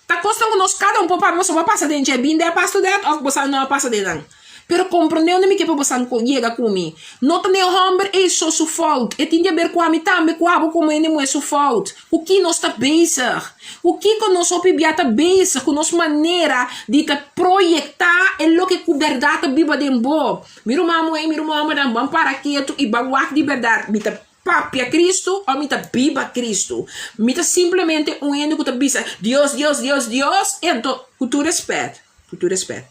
ta kosnan ku nos kada un por papia pasobra bo a pasa den dje, bin der pas to dat òf bo sa no a pasa den nan. Pero komprondé unda mi ke pa bo sa yega ku mi. No ta ne hòmber ei so su fout, e tin di aber ku ami tambe ku abo komo hende muhé su fout. Ku ki nos ta bezig? Ku kiko nos hopi bia ta bezig ku nos manera di ta proyektá e loke ku bèrdat ta biba den bo? Mi ruman muhé i mi ruman hòmbernan, ban para ketu i ban wak di bèrdat. Mi ta papia Kristu òf mi ta biba Kristu? Mi ta simplemente un hende ku ta bisa, Dios, Dios, Dios, Dios? Ento, ku tur rèspèt, ku tur rèspèt.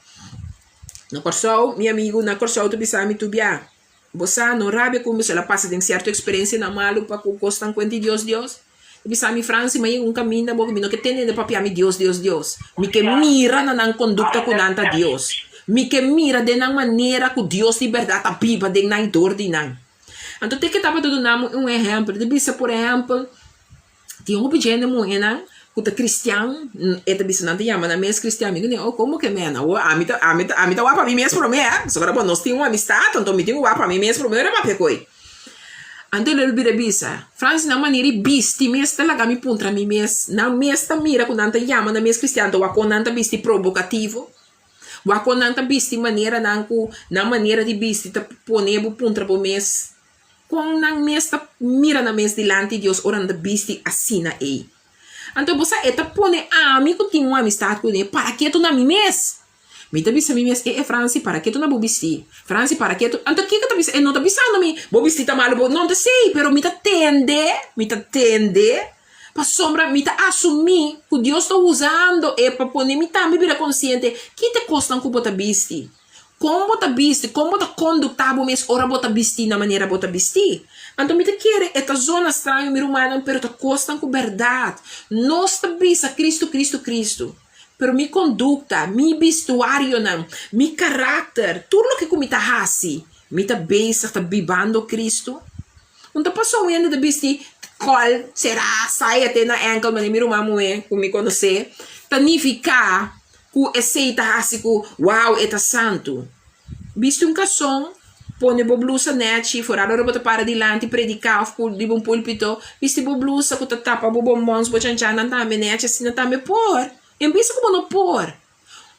Na Kòrsou, mi amigu na Kòrsou ta bisa mi tur bia, Bo sa, no rabia ku mi, el a pasa den sierto eksperensianan malu pa ku kosnan kuenti Dios, Dios. Ta bisa mi, Franci, mi a yega un kaminda bo ku mi no ke tende hende papia mi Dios, Dios, Dios. Mi ke mira na nan kondukta ku nan ta Dios. Mi ke mira den nan manera ku Dios di bèrdat ta biba den nan i dor di nan. Anto te ke tabata duna mi un ehèmpel. Ta bisa, por ehèmpel, Tin hopi djende muhénan ku ta kristian, e ta bisa nan ta yama nan mes kristian, mi di oh komo ke men? Awor ami ta ami ta ami ta wak pa mi mes promé, pasobra bo nos tin un amistat anto mi tin ku wak pa mi mes promé ora papia ku ei. Anto el bira bisa, Francis nan manera di bisti mes ta laga mi puntra mi mes, nan mes ta mira ku nan ta yama nan mes kristian anto wak kon nan ta bisti provokativo, wak kon nan ta bisti maneranan ku nan manera di bisti ta pone bo puntra bo mes. Kon nan mes ta mira nan mes dilanti Dios ora nan ta bisti asina ei? Anto bo sa e ta pone ami ku tin un amistat ku ne para ketu na mi mes. Mi ta bisa mi mes, e e Franci para ketu na bo bisti. Franci para ketu. Anto kiko ta bisa? E no ta bisando mi bo bisti ta malu bo no ta esei pero mi ta tende, mi ta tende pasobra mi ta asumí ku Dios ta usando e pa pone mi tambe bira konsiente ki ta e kosnan ku bo ta bisti. Kon bo ta bisti, kon bo ta konduktá bo mes ora bo ta bistí na manera bo ta bistí. Anto mi ta kere e ta zona straño mi rumannan pero ta kosnan ku bèrdat. Nos ta bisa Kristu, Kristu, Kristu. Pero mi kondukta, mi bistuarionan, mi karakter, tur loke ku mi ta hasi, mi ta bezig ta bibando Kristu? Un ta pasa un hende ta bisti kòl será saya te na ènkel manera mi ruman muhé ku mi konosé ta nifiká Ku esei ta hasi ku wow e ta santu. Bisti un kason, pone bo blusa nèchi, foral ora bo ta para dilanti prediká òf ku riba un pulpito, bisti bo blusa ku ta tapa bo bonbons, bo chanchannan tambe nèchi asina tambe por. En bisa ku bo no por.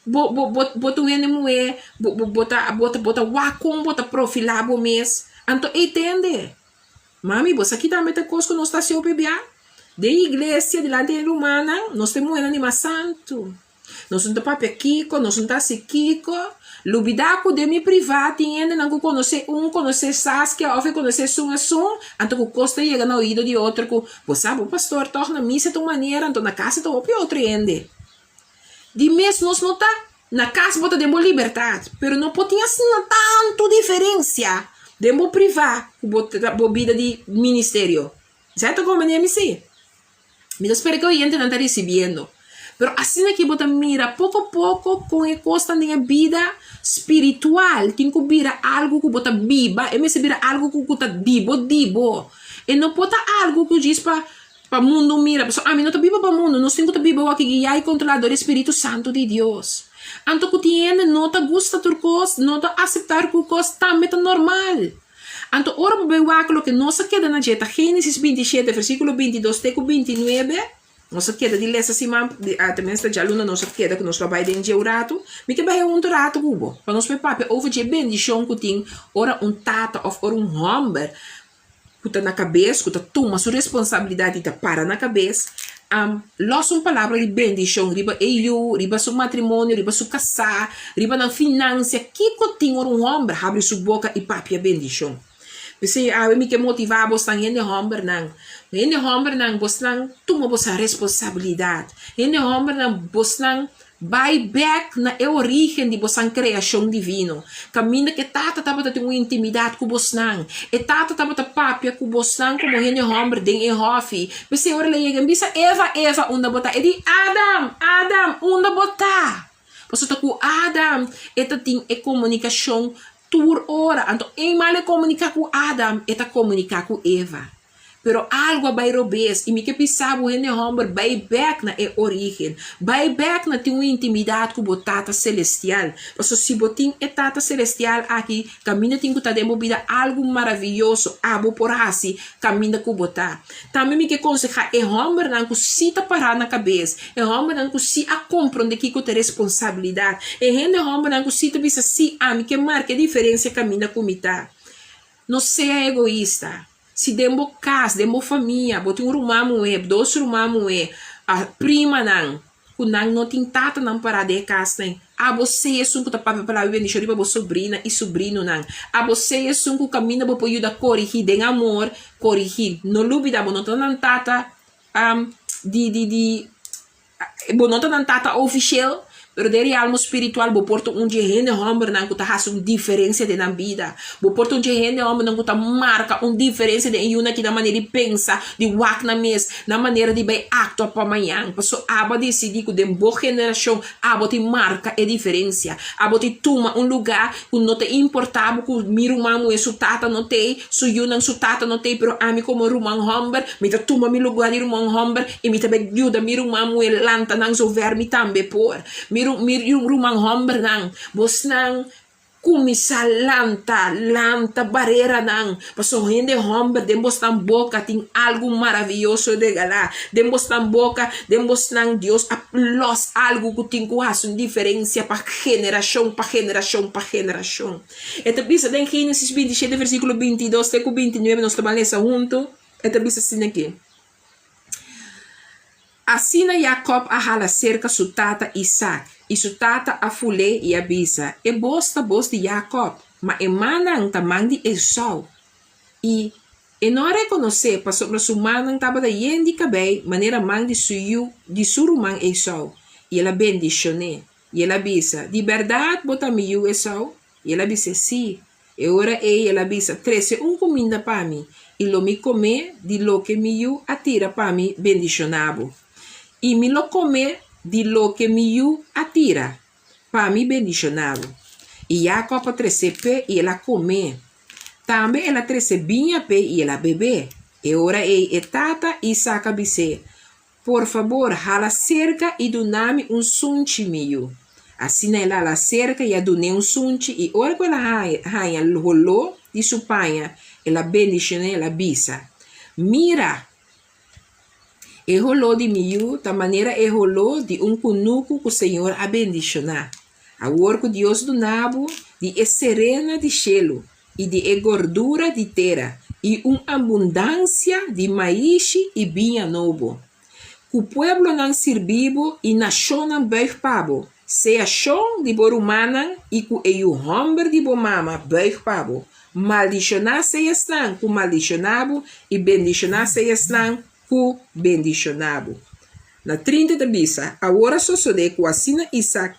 Bo bo bo bo ta un hende muhé, bo bo bo ta bo ta bo ta wak kon bo ta profilá bo mes, anto ei tende. Mami, bo sa ki tambe ta kos ku nos ta hasi hopi bia? Den iglesia, dilanti den rumannan, nos ta e muhénan di mas santu. Nos no ta papia kiko, nos no ta hasi kiko. Lubidá ku den mi privá tin hendenan ku konosé un, konosé Saskia òf e konosé esun esun, anto ku kos ta yega na oido di otro ku, Bo sa, bo pastor tòg na misa ta un manera, anto na kas e ta hopi otro hende. Di mes nos no ta Na kas bo ta den bo libertat, pero no por tin asina tantu diferensia den bo privá ku bo bo bida di ministerio. Esei ta konvenié mi? Sí. Mi ta spera ku e oyentenan ta risibiendo. Pero asina ki bo ta mira poko poko kon e kosnan den e bida spiritual tin ku bira algu ku bo ta biba, e mester bira algu ku ta di bo di bo. E no por ta algu ku djis pa pa mundu mira, pasobra ami no ta biba pa mundu, nos tin ku ta biba wak guiá i kontrolá dor e Spiritu Santu di Dios. Anto ku tin hende no ta gusta tur kos, no ta aseptá tur kos, tambe ta normal. Anto ora bo bai wak loke nos a keda na dje ta Génesis 27 versíkulo 22 te ku 29, Nos a keda di lesa siman, tenminste djaluna nos a keda ku nos lo bai den dje un ratu. Mi ke bai un ratu ku bo pa nos por papia over dje bendishon ku tin ora un tata òf ora un hòmber ku ta na kabes, ku ta tuma su responsabilidat i ta para na kabes, lòs un palabra di bendishon riba e yu, riba su matrimonio, riba su kasá, riba nan finansia. Kiko tin ora un hòmber habri su boka i papia bendishon? P'esei awe mi ke motivá bosnan hende hòmbernan. Hende hòmbernan, bosnan tuma boso responsabilidat. Hende hòmbernan, bosnan bai bèk na e orígen di bosan kreashon divino. Kaminda ku e Tata tabata tin un intimidat ku bosnan. E Tata tabata papia ku bosnan komo hende hòmber den e hòfi. P'esei ora el a yega, el bisa, Eva, Eva, unda bo ta? E di, Adam, Adam, unda bo ta? Pasobra ta ku Adam e ta tin e komunikashon tur ora. Anto eenmaal e komuniká ku Adam, e ta komuniká ku Eva. Pero algu a bai robes i mi ke bisa bo hende hòmber bai bèk na e orígen. Bai bèk na tin un intimidat ku bo Tata Selestial. Pasobra si bo tin e Tata Selestial aki, kaminda tin ku ta den bo bida algu maravioso abo por hasi kaminda ku bo ta. Tambe mi ke konsehá e hòmbernan ku sí ta pará na kabes, e hòmbernan ku sí a komprondé kiko ta responsabilidat, e hende hòmbernan ku sí ta bisa sí ami ke marka e diferensia kaminda ku mi ta. No sea egoista. Si den bo kas, den bo famia, bo tin un ruman muhé, dos ruman muhé, primanan, ku nan no tin tatanan pará den e kasnan, abo sea esun ku ta papia palabra di bendishon riba bo sobrina i sobrinonan. Abo sea esun ku kaminda bo por yuda korigí den amor, korigí. No lubidá, bo no ta nan tata di di di. Bo no ta nan tata ofishel, pero den realmo spiritual bo por ta un dje hende hòmbernan ku ta hasi un diferensia den nan bida. Bo por ta un dje hende hòmbernan ku ta marka un diferensia den e yunan aki nan manera di pensa, di wak nan mes, nan manera di bai aktua pa mañan. Pasobra abo a disidí ku den bo generashon abo tin marka e diferensia. Abo tin tuma un lugá ku no ta importá bo ku mi ruman muhé su tata no t'ei, su yunan su tata no t'ei, pero ami komo ruman hòmber mi ta tuma mi lugá di ruman hòmber I mi ta bai yuda mi ruman muhé lanta nan zover mi tambe por. Mi mi ruman hòmbernan, bosnan kuminsá lanta, lanta bareranan, pasobra hende hòmber den bosnan boka tin algu maravioso regalá. Den bosnan boka, den bosnan Dios a lòs algu ku tin ku hasi un diferensia pa generashon, pa generashon, pa generashon. E ta bisa den Génesis 27 versíkulo 22 te ku 29, nos ta ban lesa huntu, e ta bisa asina aki. Asina Jakòb a hala serka su tata Isak, i su tata a ful'é i a bisa, E bos ta bos di Jakòb, ma e mannan ta man di Esou. I e no a rekonos'é, pasobra su mannan tabata yen di kabei manera man di su yu, di su ruman Esou, i el a bendishon'é. I el a bisa, Di bèrdat bo ta mi yu Esou? I el a bis'é, Sí. E ora ei el a bisa, Trese un kuminda pa mi, i lo mi komé di loke mi yu a tira pa mi bendishoná bo. I mi lo komé di loke mi yu a tira pa mi bendishoná bo. I Jakòb a tres'é p'e i el a komé. Tambe el a trese biña p'e i el a bebé. E ora ei e tata Isak a bis'é, Por fabor, hala serka i duna mi un sunchi, mi yu. Asina el hala serka i a dun'é un sunchi, i ora ku el a haña holó di su paña, el a bendishon'é, el a bisa, Mira! E holó di mi yu ta manera e holó di un kunuku ku señor a bendishoná. Awor ku Dios duna bo di e serena di shelu i di e gordura di tera i un abundansia di maishi i biña nobo. Ku pueblonan sirbi bo i nashonnan buig pa bo, sea shon di bo rumannan i ku e yu hòmber di bo mama buig pa bo. Maldishoná sea esnan ku maldishoná bo i bendishoná sea esnan ku bendishoná bo. Na 30 ta bisa, Awor a sosodé ku asina Isak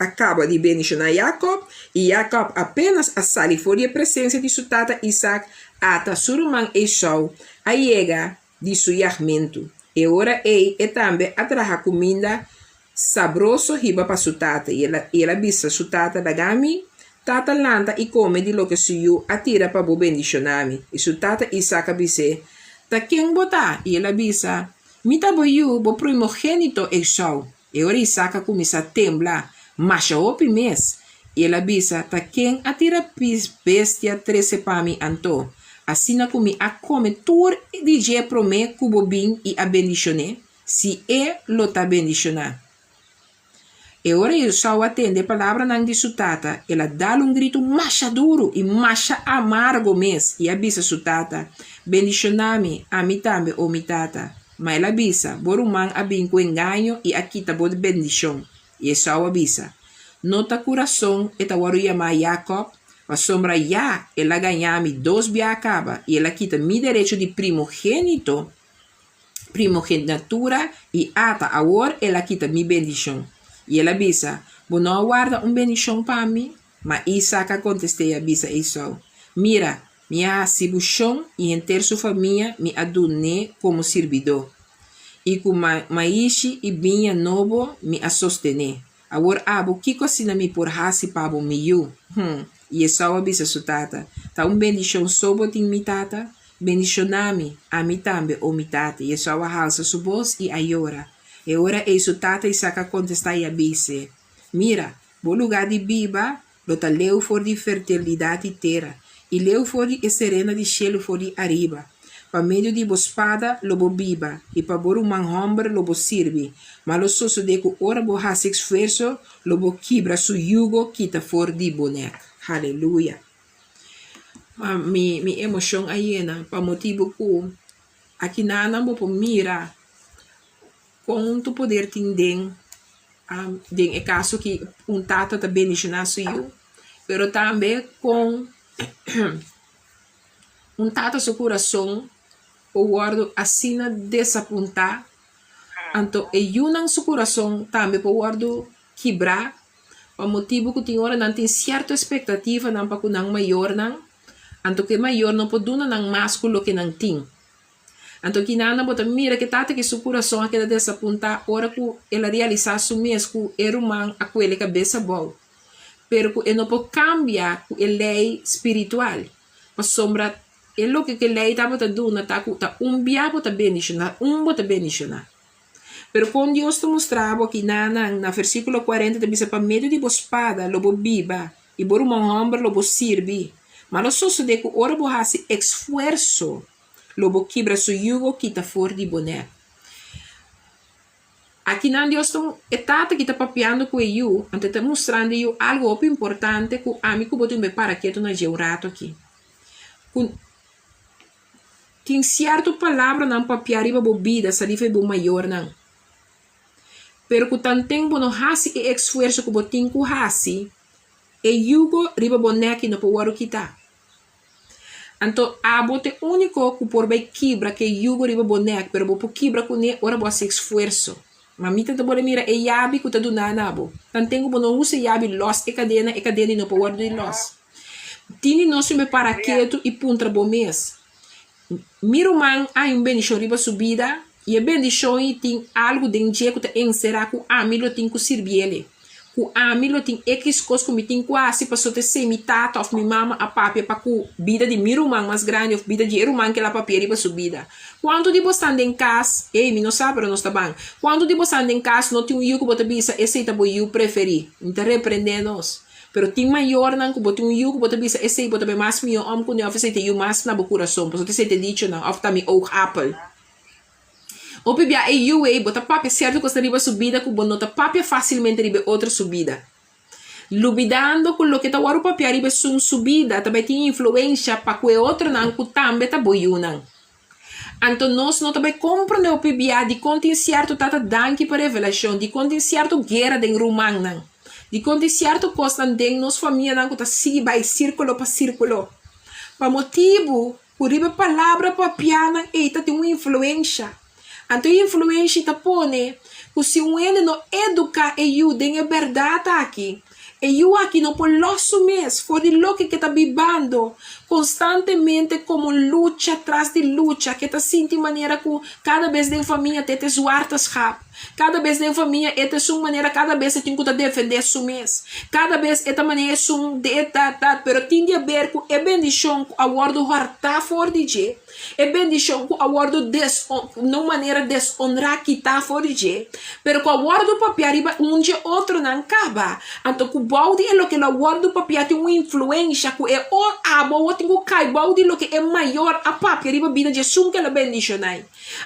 a kaba di bendishoná Jakòb, i Jakòb apénas a sali for di e presensia di su tata Isak, ata su ruman Esou a yega di su yagmentu. E ora ei e tambe a traha kuminda. sabroso hiba pa su tata i el a bisa su tata, Laga mi tata lanta i kome di loke su yu a tira pa bo bendishoná mi. I su tata Isak a bis'é, Ta ken bo ta? I el a bisa, Mi ta bo yu, bo primogénito Esou. E ora Isak a kuminsá tembla masha hopi mes, i el a bisa, Ta ken a tira bestia trese pa mi anto, asina ku mi a kome tur di dje promé ku bo bin i a bendishon'é? Si e lo ta bendishoná. E ora Esau a tende e palabranan di su tata, el a dal un gritu masha duru i masha amargo mes i a bisa su tata, Bendishoná mi, ami tambe, o mi tata. Ma el a bisa, Bo ruman a bin ku engaño i a kita bo bendishon. I Esau a bisa, No ta ku rason e ta wòrdu yamá Yakòb, pasobra ya el a gañá mi dos biaha kaba i el a kita mi derecho di primogénito primogenitura i ata awor el a kita mi bendishon. I el a bisa, Bo no a warda un bendishon pa mi? Ma Isak a kontest'é i a bisa Esau, Mira, mi a hasi bo shon i henter su famia mi a dun'é komo sirbidó, i ku maishi i biña nobo mi a sostené. Awor abo, kiko asina mi por hasi pa bo, mi yu? Hm! I Esau a bisa su tata, Ta un bendishon so bo tin, mi tata? Bendishoná mi, ami tambe, o mi tata. I Esau a halsa su bos i a yora. E ora ei su tata Isak a kontestá i a bis'é, Mira, bo lugá di biba lo ta leu for di fertilidat di tera, i leu for di e serena di shelu for di ariba. Pa medio di bo spada lo bo biba, i pa bo ruman hòmber lo bo sirbi. Ma lo sosodé ku ora bo hasi esfuerso, lo bo kibra su yugo kita for di bo nèk. Haleluya! Ma mi mi emoshon a yena pa motibu ku akinanan bo por mira kon tu poder tin den den e kaso ki un tata ta bendishoná su yu, pero tambe kon un tata su kurason por wòrdu asina desapuntá, anto e yunan su kurason tambe por wòrdu kibrá pa motibu ku tin ora nan tin sierto espektativanan pa ku nan mayornan, anto ku e mayor no por duna nan mas ku loke nan tin. Anto kinan bo ta mira ku e tata ki su kurason a keda desapuntá ora ku el a realisá su mes ku e ruman a kuele kabes abou, pero ku e no por kambia ku e lei spiritual, pasobra e loke ku e lei tabata duna ta ku ta un bia bo ta bendishoná, un bo ta bendishoná. Pero kon Dios ta mustra bo kinan na versíkulo kuarenta ta bisa pa medio di bo spada lo bo biba i bo ruman hòmber lo bo sirbi. Ma lo sosodé ku ora bo hasi esfuerso Lo bo kibra su yugo kita for di bo nèk. Akinan Dios ta un e tata ki ta papiando ku e yu, anto e ta mustrando e yu algu hopi importante ku ami ku bo tin be para ketu na dje un ratu aki. Ku tin sierto palabranan papia riba bo bida sali for bo mayornan. Pero ku tanten bo no hasi e esfuerso ku bo tin ku hasi, e yugo riba bo nèk no por wòrdu kitá. Anto abo ta e úniko ku por bai kibra ku e yugo riba bo nèk, pero bo por kibra kuné ora bo hasi esfuerso. Ma mi ta ta bole mira e yabi ku ta duná na bo. Tanten ku bo no usa e yabi lòs e kadena, e kadena no por wòrdu di lòs. Tin di nos siempre para ketu i puntra bo mes, Mi ruman a haña un bendishon riba su bida i e bendishon ei tin algu den dje ku ta enserá ku ami lo tin ku sirbiel? Ku ami lo tin ekis kos ku mi tin ku hasi pasobra esei mi tata òf mi mama a papia pa ku bida di mi ruman mas grandi òf bida di e ruman ku el a papia riba su bida. Kuantu di bosnan den kas, ey, mi no sa pero nos ta ban, kuantu di bosnan den kas no tin un yu ku bo ta bisa esei ta bo yu preferí? Mi ta reprendé nos. Pero tin mayornan ku bo tin un yu ku bo ta bisa esei bo ta bai mas mihó òm kuné òf esei ta yu mas na bo kurason pasobra esei ta e dichonan òf ta mi oogappel. Hopi bia e yu ei bo ta papia sierto kosnan riba su bida ku bo no ta papia fásilmente riba e otro su bida. Lubidando ku loke ta wòrdu papia riba esun su bida ta bai tin influensha pa ku e otronan ku tambe ta bo yunan. Anto nos no ta bai komprondé hopi bia dikon tin sierto tata danki pa revelashon, dikon tin sierto guera den rumannan, dikon tin sierto kosnan den nos famianan ku ta sigui bai sírkulo pa sírkulo. Pa motibu Ku riba e palabra papianan ei ta tin un influensha. Anto e influensha ta pone ku si un hende no eduká e yu den e bèrdat aki, e yu aki no por lòs su mes for di loke ke ta bibando konstantemente komo lucha tras di lucha, ke ta sinti manera ku kada bes den famia ta e zwarte schaap. Kada bes den famia e ta esun manera kada bes e tin ku ta defendé su mes. Kada bes e ta manera esun de ta ta pero tin di aber ku e bendishon ku a wòrdu hòrtá for di dje, e bendishon ku a wòrdu na un manera deshonrá kitá for di dje, pero ku a wòrdu papiá riba un dje otronan kaba. Anto ku bou di e loke lo a wòrdu papiá tin un influensha ku e abo awor tin ku kai bou di loke e mayor a papia riba bida dje esun ku el a bendishoná.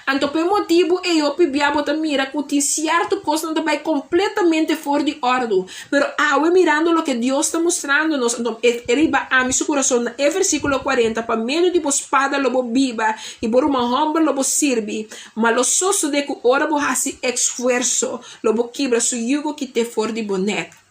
Anto pa e motibu ei hopi bia bo ta mira ku tin sierto kosnan ta bai kompletamente for di òrdu. Pero awe mirando loke Dios ta mustrando nos, anto e riba ami su kurason na e versíkulo kuarenta, Pa medio di bo spada lo bo biba i bo ruman hòmber lo bo sirbi, ma lo sosodé ku ora bo hasi esfuerso, lo bo kibra su yugo kit'é for di bo nèk.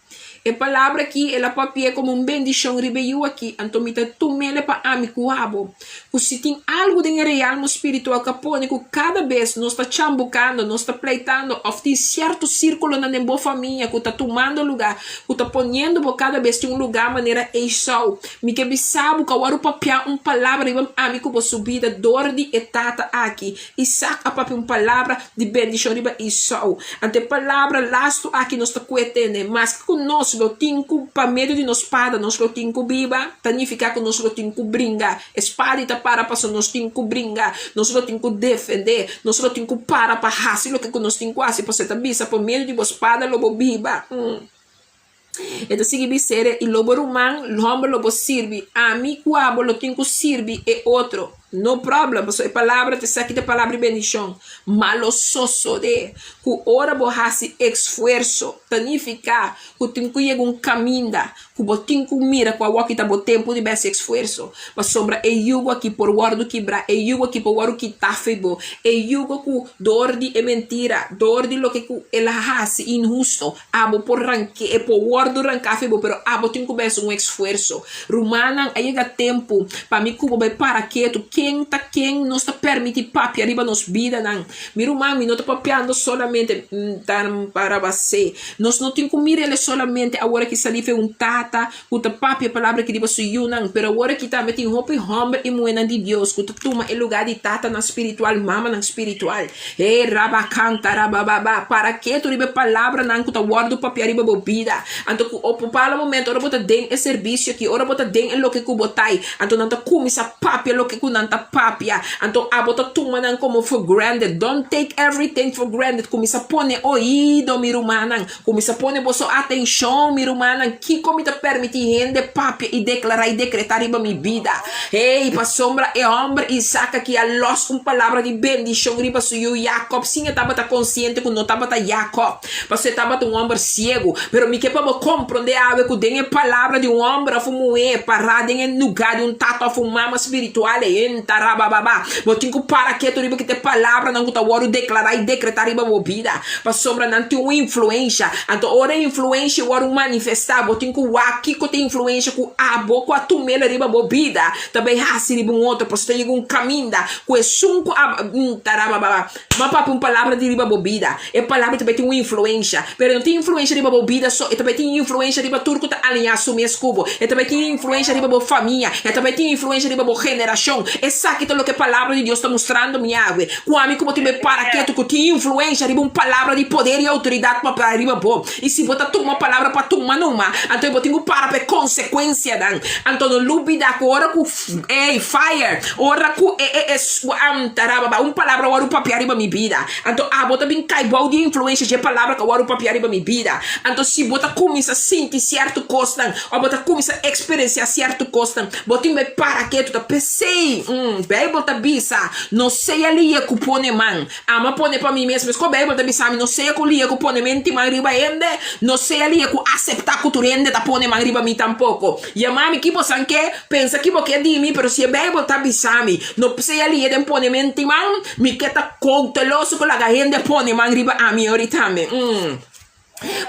E palabra aki el a papi'é komo un bendishon riba e yu aki, anto mi ta tum'el pa ami ku abo. Ku si tin algu den e realmo spiritual ku a pone ku kada bes nos ta chambukando, nos ta pleitando òf tin sierto sírkulonan den bo famia ku ta tumando lugá, ku ta poniendo bo kada bes tin un lugá manera Esau, mi ke bisa bo ku awor papia un palabra riba ami ku bo su bida dor di e tata aki. Isak a papia un palabra di bendishon riba Esau. Anto e palabra lastu aki nos ta kue tende, Maske ku nos lo tin ku pa medio di nos spada nos lo tin ku biba, ta nifiká ku nos lo tin ku bringa. E spada ei ta para pasobra nos tin ku bringa, nos lo tin ku defendé, nos lo tin ku para pa hasi loke ku nos tin ku hasi, pasobra e ta bisa, Pa medio di bo spada lo bo biba. E ta sigui bis'é, I lo bo ruman hòmber lo bo sirbi, ami ku abo lo tin ku sirbi e otro. No problem, pasobra e palabra ta esaki ta e palabra di bendishon. Ma lo sosodé ku ora bo hasi esfuerso, ta nifiká ku tin ku yega un kaminda ku bo tin ku mira ku awor ta bo tempu di bai hasi esfuerso, pasobra e yugo aki por wòrdu kibrá, e yugo aki por wòrdu kitá fo'i bo, e yugo ku dor di e mentira, dor di loke ku el a hasi inhusto, Abo por ranke, e por wordo ranká fe bo, pero abo tin ku bes un esfuerso. Rumannan, a yega tempu pa mi ku bo bai para ketu. Ken ta ken nos ta permití papia riba nos bidanan? Mi ruman, mi no ta papiando solamente Tarbarabasé. Nos no tin ku mir'el solamente awor aki salí fe un tata ku ta papia palabra aki riba su yunan, pero awor aki tambe tin hopi hòmber i muhénan di Dios ku ta tuma e lugá di tatanan spiritual, mamanan spiritual. He rabakanta rabababa, para ketu riba e palabranan ku ta wòrdu papiá riba bo bida. Anto ku opupá momento ora bo ta den e servisio aki, ora bo ta den e loke ku bo ta ei, anto nan ta kuminsá papia loke ku nan ta papia. Anto abo ta tuma nan komo for granted. Don't take everything for granted. Kuminsá pone oido, mi rumannan. Kuminsá pone boso atenshon, mi rumannan, kiko mi ta permití hende papia i deklará i dekretá riba mi bida. Hey, pasobra e hòmber Isak aki a lòs un palabra di bendishon riba su yu Yakòb sin e tabata konsiente ku no tabata Yakòb, pasobra e tabata un hòmber siegu. Pero mi ke pa bo komprondé awe ku den e palabra di un hòmber òf un muhé pará den e lugá di un tata òf un mama spiritual, e rabababa, bo tin ku para ketu riba ki ta e palabranan ku ta wòrdu deklará i dekretá riba bo bida. Pasobra nan tin un influensha. Anto ora e influensha wòrdu manifestá, bo tin ku wak kiko ta e influensha ku abo ku a tum'el riba bo bida ta bai hasi riba un otro. Pasobra ta yega un kaminda ku esun ku a tarabababa ma papia un palabra di riba bo bida, e palabra ta bai tin un influensha. Pero e no tin influensha riba bo bida so, e ta bai tin influensha riba tur ku ta aliñá su mes ku bo. E ta bai tin influensha riba bo famia. E ta bai tin influensha riba bo generashon. Esaki ta loke e Palabra di Dios ta mustrando mi awe. Ku ami ku bo tin bai para ketu ku tin influensha riba un palabra di poder i outoridat pa para riba bo. I si bo ta tuma palabra pa tuma numa, anto bo tin ku para pa e konsekuensianan. Anto no lubida ku ora ku ey, fire, ora ku e e e tarababa, un palabra wòrdu papia riba mi bida, anto abo ta bin kai bou di e influensha dje palabra ku a wòrdu papia riba mi bida. Anto si bo ta kuminsá sinti sierto kosnan òf bo ta kuminsá eksperensiá sierto kosnan, Bo tin bai para ketu ta pesey. Bijbel ta bisa, No sea liye ku pone man. Ama pone pa mi mes. Mesko Bijbel ta bisa mi, no sea ku liye ku pone menti man riba hende, no sea liye ku asepta ku tur hende ta pone man riba mi tampoko. Yama mi ki bosan ke, pensa ki bo ke di mi, pero si e Bijbel ta bisa mi, no sea liye den pone menti man, mi ke ta kouteloso ku laga hende pone man riba ami ori tambe.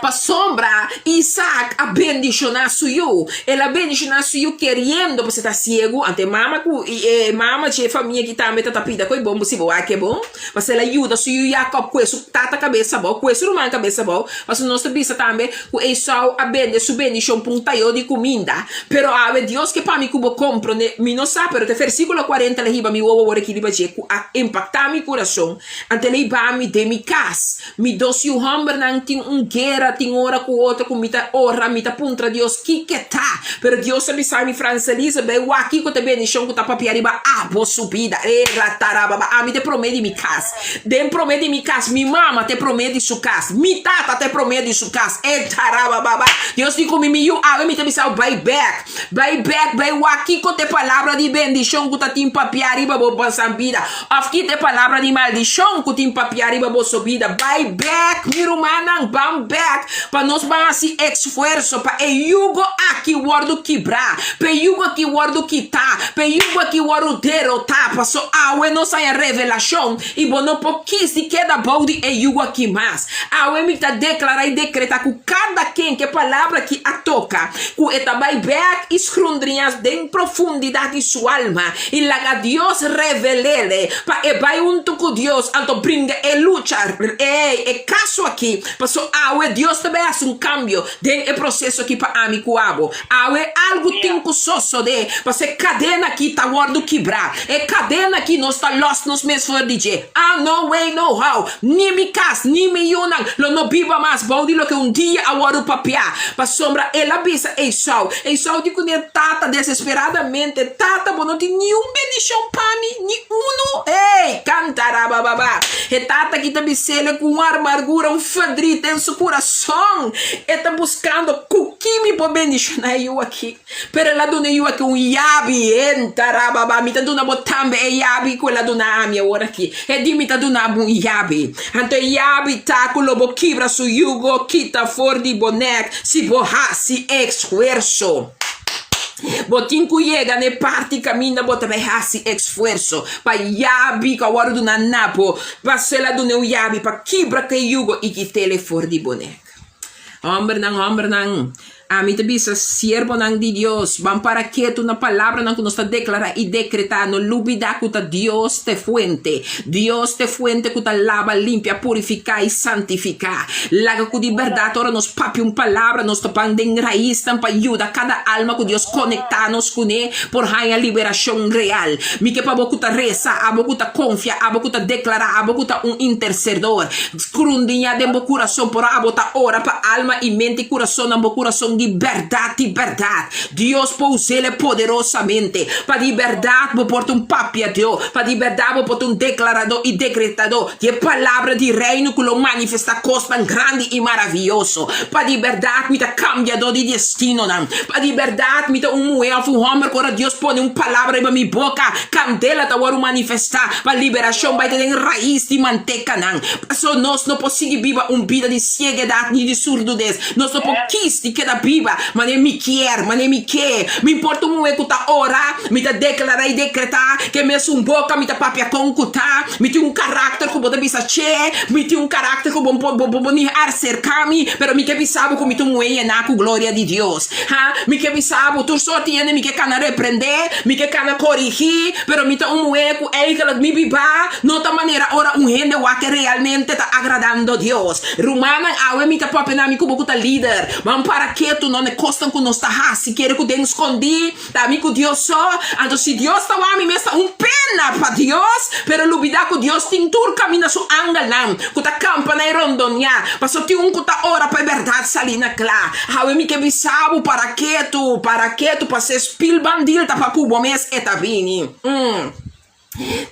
Pasobra Isaac a bendishoná su yu. El a bendishoná su yu keriendo pasobra e ta siegu. Anto e mama ku e mama dje famia aki tambe ta ta pida ku e bon bo si bo wak e bon. Pasobra el a yuda su yu Jacob kue su tata kabes abou, kue su ruman kabes abou. Pasobra nos ta bisa tambe ku Esau a bende su bendishon pa un tayo di kuminda. Pero awe Dios ke pa mi ku bo komprondé. Mi no sa, pero ta e versíkulo kuarenta la hiba mi wowo awor aki riba dje ku a impaktá mi kurason. Anto el a hiba mi den mi kas. Mi dos yu hòmbernan tin un guera tin ora ku otro ku mi ta ora, mi ta puntra Dios kiko e ta. Pero Dios a bisa mi, Francelisa, bai wak kiko ta e bendishon ku ta papia riba abo su bida. E ratarababa, ami ta e promé di mi kas. Den promé di mi kas, mi mama ta e promé di su kas, mi tata ta e promé di su kas. E tarabababa. Dios di ku mi, mi yu, awe mi ta bisa bo bai bèk. Bai bèk, bai wak kiko ta e palabra di bendishon ku ta tin papia riba bo bida. Of kita e palabra di maldishon ku tin papiá riba boso bida. Bai bèk, mi rumannan, ban bèk, pa nos ban hasi esfuerso pa e yugo aki wòrdu kibrá, pa e yugo aki wòrdu kitá, pa e yugo aki wòrdu derotá. Paso awe nos haña revelashon i bo no por kis di keda bou di e yugo aki mas. Awe mi ta deklará i dekretá ku kada ken ku e palabra aki a toka, ku e ta bai bèk i skrundriñá den profundidat di su alma, I laga Dios revel'é pa e bai huntu ku Dios, anto bringa e lucha, ey, e kaso aki, paso awe Dios ta bai hasi un kambio den e proseso aki pa ami ku abo. Awe algu tin ku sosodé, paso e kadena aki ta wòrdu kibrá, e kadena aki nos ta lòs nos mes for di dje. Ah, no way, no how, ni mi kas, ni mi yunan lo no biba mas bou di loke un dia a wòrdu papiá, pasobra el a bisa Esau, Esau di kuné, Tata, desesperadamente, Tata, bo no tin niun bendishon pa mi, ni unu? Ey! Kantarabababa! E tata aki ta bis'el ku un armargura, un ferdrit den su kurason. E ta buskando ku ki mi por bendishoná e yu aki. Pero el a duna e yu aki un yabi. Entarababa! Mi ta duna bo tambe e yabi ku el a duna ami awor aki. E di, Mi ta duna bo un yabi. Anto e yabi ta ku lo bo kibra su yugo, kita for di bo nèk, si bo hasi esfuerso. Bo tin ku yega na e parti kaminda bo ta bai hasi esfuerso pa yabi ku a wòrdu duna na bo. Pasobra el a duna un yabi pa kibra ku e yugo i kit'el for di bo nèk. Hòmbernan, hòmbernan, ami ta bisa siervonan di Dios, ban para ketu na palabranan ku nos ta deklará i dekretá. No lubidá ku ta Dios ta e fuente. Dios ta e fuente ku ta laba, limpia, purifiká i santifiká. Laga ku di bèrdat ora nos papia un palabra, nos ta ban den raisnan pa yuda kada alma ku Dios konektá nos kuné por haña liberashon real. Mi ke pa bo ku ta resa, abo ku ta konfia, abo ku ta deklará, abo ku ta un intersedor. Skrundiña den bo kurason, por abo ta ora pa alma i mente i kurasonnan bo kurason di bèrdat, di bèrdat. Dios por us'el poderosamente. Pa di bèrdat bo por ta un papiadó, pa di bèrdat bo por ta un deklaradó i dekretadó di e palabra di Reino ku lo manifestá kosnan grandi i maravioso. Pa di bèrdat mi ta kambiadó di destinonan. Pa di bèrdat mi ta un muhé òf un hòmber ku ora Dios pone un palabra riba mi boka, kandela ta wòrdu manifestá pa liberashon bai ta den rais di mantekanan. Paso nos no por sigui biba un bida di sieguedat ni di surdudes. Nos no por kis di keda biba manera mi kier, manera mi ke. Mi importa un muhé ku ta ora, mi ta deklará i dekretá ke mesun boka mi ta papia kon ku ta. Mi tin un karakter ku bo ta bisa che, mi tin un karakter ku bo bo bo ni aserká mi, pero mi ke bisa bo ku mi ta un muhé yená ku gloria di Dios. Ha, mi ke bisa bo tur sorti hende mi ke kana reprendé, mi ke kana korigí, pero mi ta un muhé ku eigenlijk mi bibá no ta manera ora un hende wak ke realmente ta agradando Dios. Rumannan, awe mi ta papia na mi ku bo ku ta lider, ban para ketu no na e kosnan ku nos ta hasi, kere ku den skondí. Ta mi ku Dios so. Anto si Dios ta wak mi mes ta un pena pa Dios, pero lubida ku Dios tin tur kaminda su angelnan ku ta kampa na e rondonia, paso tin un ku ta ora pa e bèrdat sali na kla. Awe mi ke bisa bo, para ketu, para ketu, pas'e spil bandil ta pa ku bo mes e ta bini. Umm.